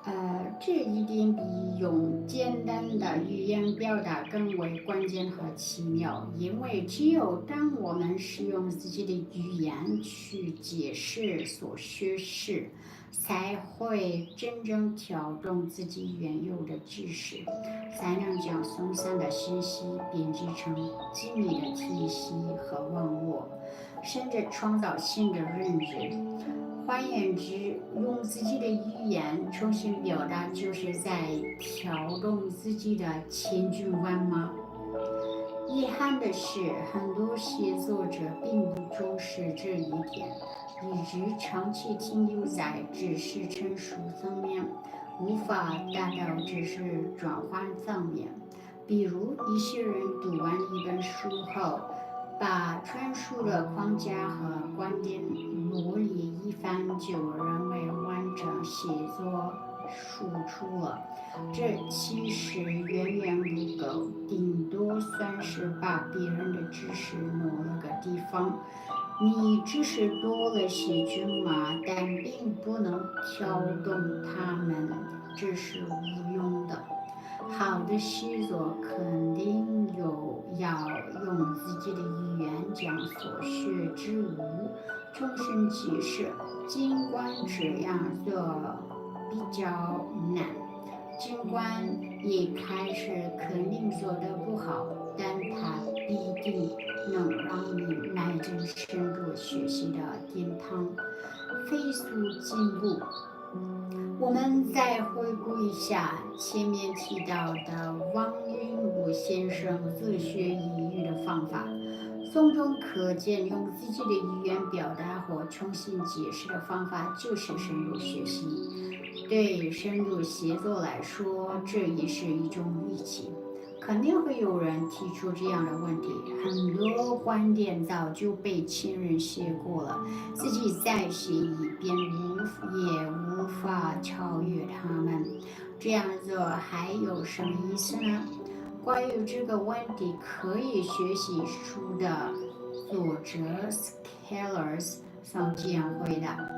呃，这一点比用简单的语言表达更为关键和奇妙，因为只有当我们使用自己的语言去解释所学时，才会真正调动自己原有的知识，才能将松散的信息编辑成精密的体系和网络，甚至创造新的认知。换言之，用自己的语言重新表达，就是在调动自己的千军万马。遗憾的是，很多写作者并不重视这一点，一直长期停留在知识陈述层面，无法达到知识转换层面。比如，一些人读完一本书后，把传输的框架和观点罗列一番，就认为完成写作输出了。这其实远远不够，顶多算是把别人的知识挪了个地方。你知识多了些群马，但并不能调动他们，这是无用的。好的写作肯定有要用自己的语言将所学之物重新解释，尽管这样做比较难，尽管一开始肯定做得不好，但它必定能让你迈进深度学习的殿堂，飞速进步。我们再回顾一下前面提到的汪云武先生自学英语的方法，从中可见，用自己的语言表达和重新解释的方法就是深度学习。对深度写作来说，这也是一种利器。肯定会有人提出这样的问题，很多观点早就被前人写过了，自己再写一遍无也无法超越他们，这样做还有什么意思呢？关于这个问题，可以学习书的作者 Scholars 送这样回答：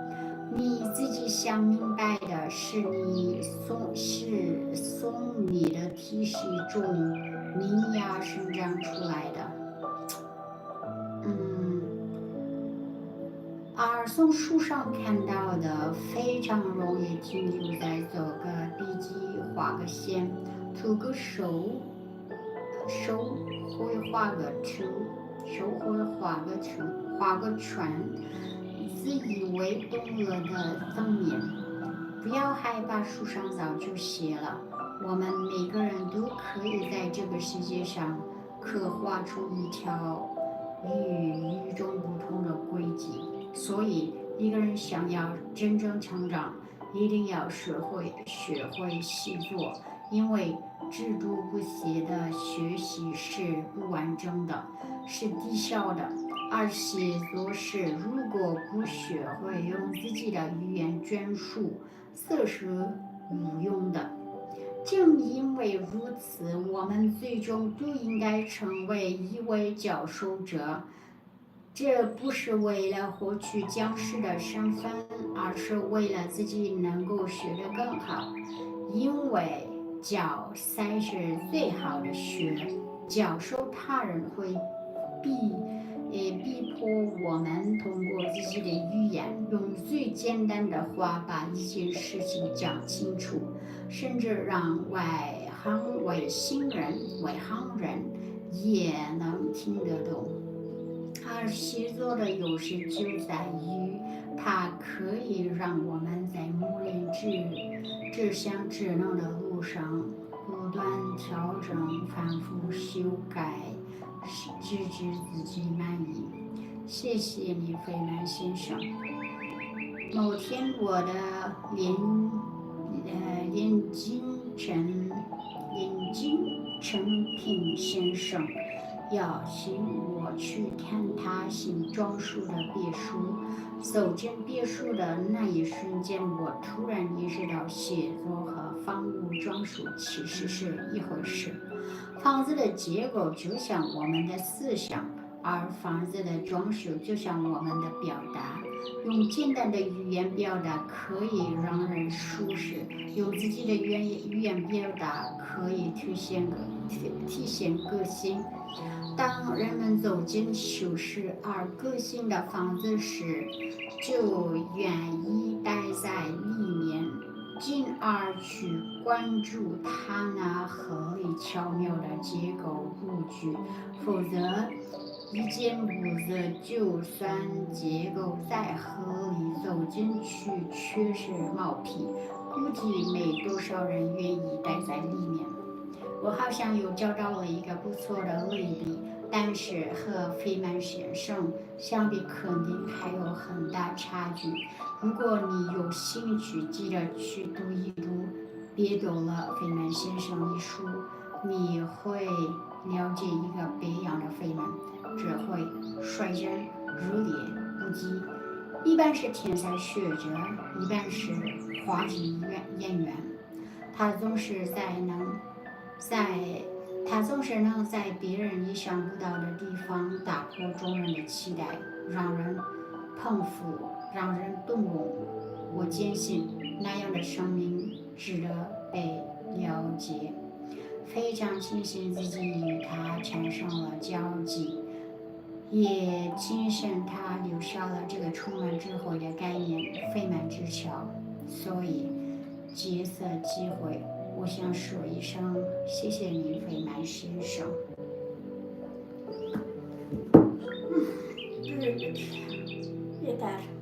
你自己想明白的是你从是从你的体系中萌芽生长出来的。嗯，而从书上看到的非常容易停留在做个笔记、画个线、涂个手，手会画个图，手会画个图，画个圈，自以为懂了的层面。不要害怕，书上早就写了，我们每个人都可以在这个世界上刻画出一条与与众不同的轨迹。所以，一个人想要真正成长，一定要学会学会写作，因为只读不写的学习是不完整的，是低效的。而写作是如果不学会用自己的语言转述，这是无用的。正因为如此，我们最终都应该成为一位教授者。这不是为了获取讲师的身份，而是为了自己能够学得更好。因为教才是最好的学，教授他人会逼，呃，逼迫我们通过自己的语言，用最简单的话把一件事情讲清楚，甚至让外行、外星人、外行人也能听得懂。而写作的优势就在于，它可以让我们在磨练这这项技能的路上不断调整、反复修改，直至自己满意。谢谢你，费曼先生。某天，我的连呃连金城连金城平先生邀请我去看他新装修的别墅。走进别墅的那一瞬间，我突然意识到写作和房屋装修其实是一回事。房子的结构就像我们的思想，而房子的装修就像我们的表达。用简单的语言表达可以让人舒适，用自己的语言语言表达可以体现个体体现个性。当人们走进舒适而个性的房子时，就愿意待在里面，进而去关注它那合理巧妙的结构布局。否则，一间屋子就算结构再合理，走进去却是毛坯，估计没多少人愿意待在里面。我好像又找到了一个不错的类比，但是和费曼先生相比，肯定还有很大差距。如果你有兴趣，记得去读一读，别读了《费曼先生》一书，你会了解一个别样的费曼，只会率真如履不及。一半是天才学者，一半是话剧演演员。他总是在能在他总是能在别人意想不到的地方打破众人的期待，让人捧腹，让人动容。我坚信那样的生命值得被了解。非常庆幸自己与他产生了交集，也庆幸他留下了这个充满智慧的概念——费曼之桥。所以，借此机会，我想说一声谢谢你，费曼先生。Yeter.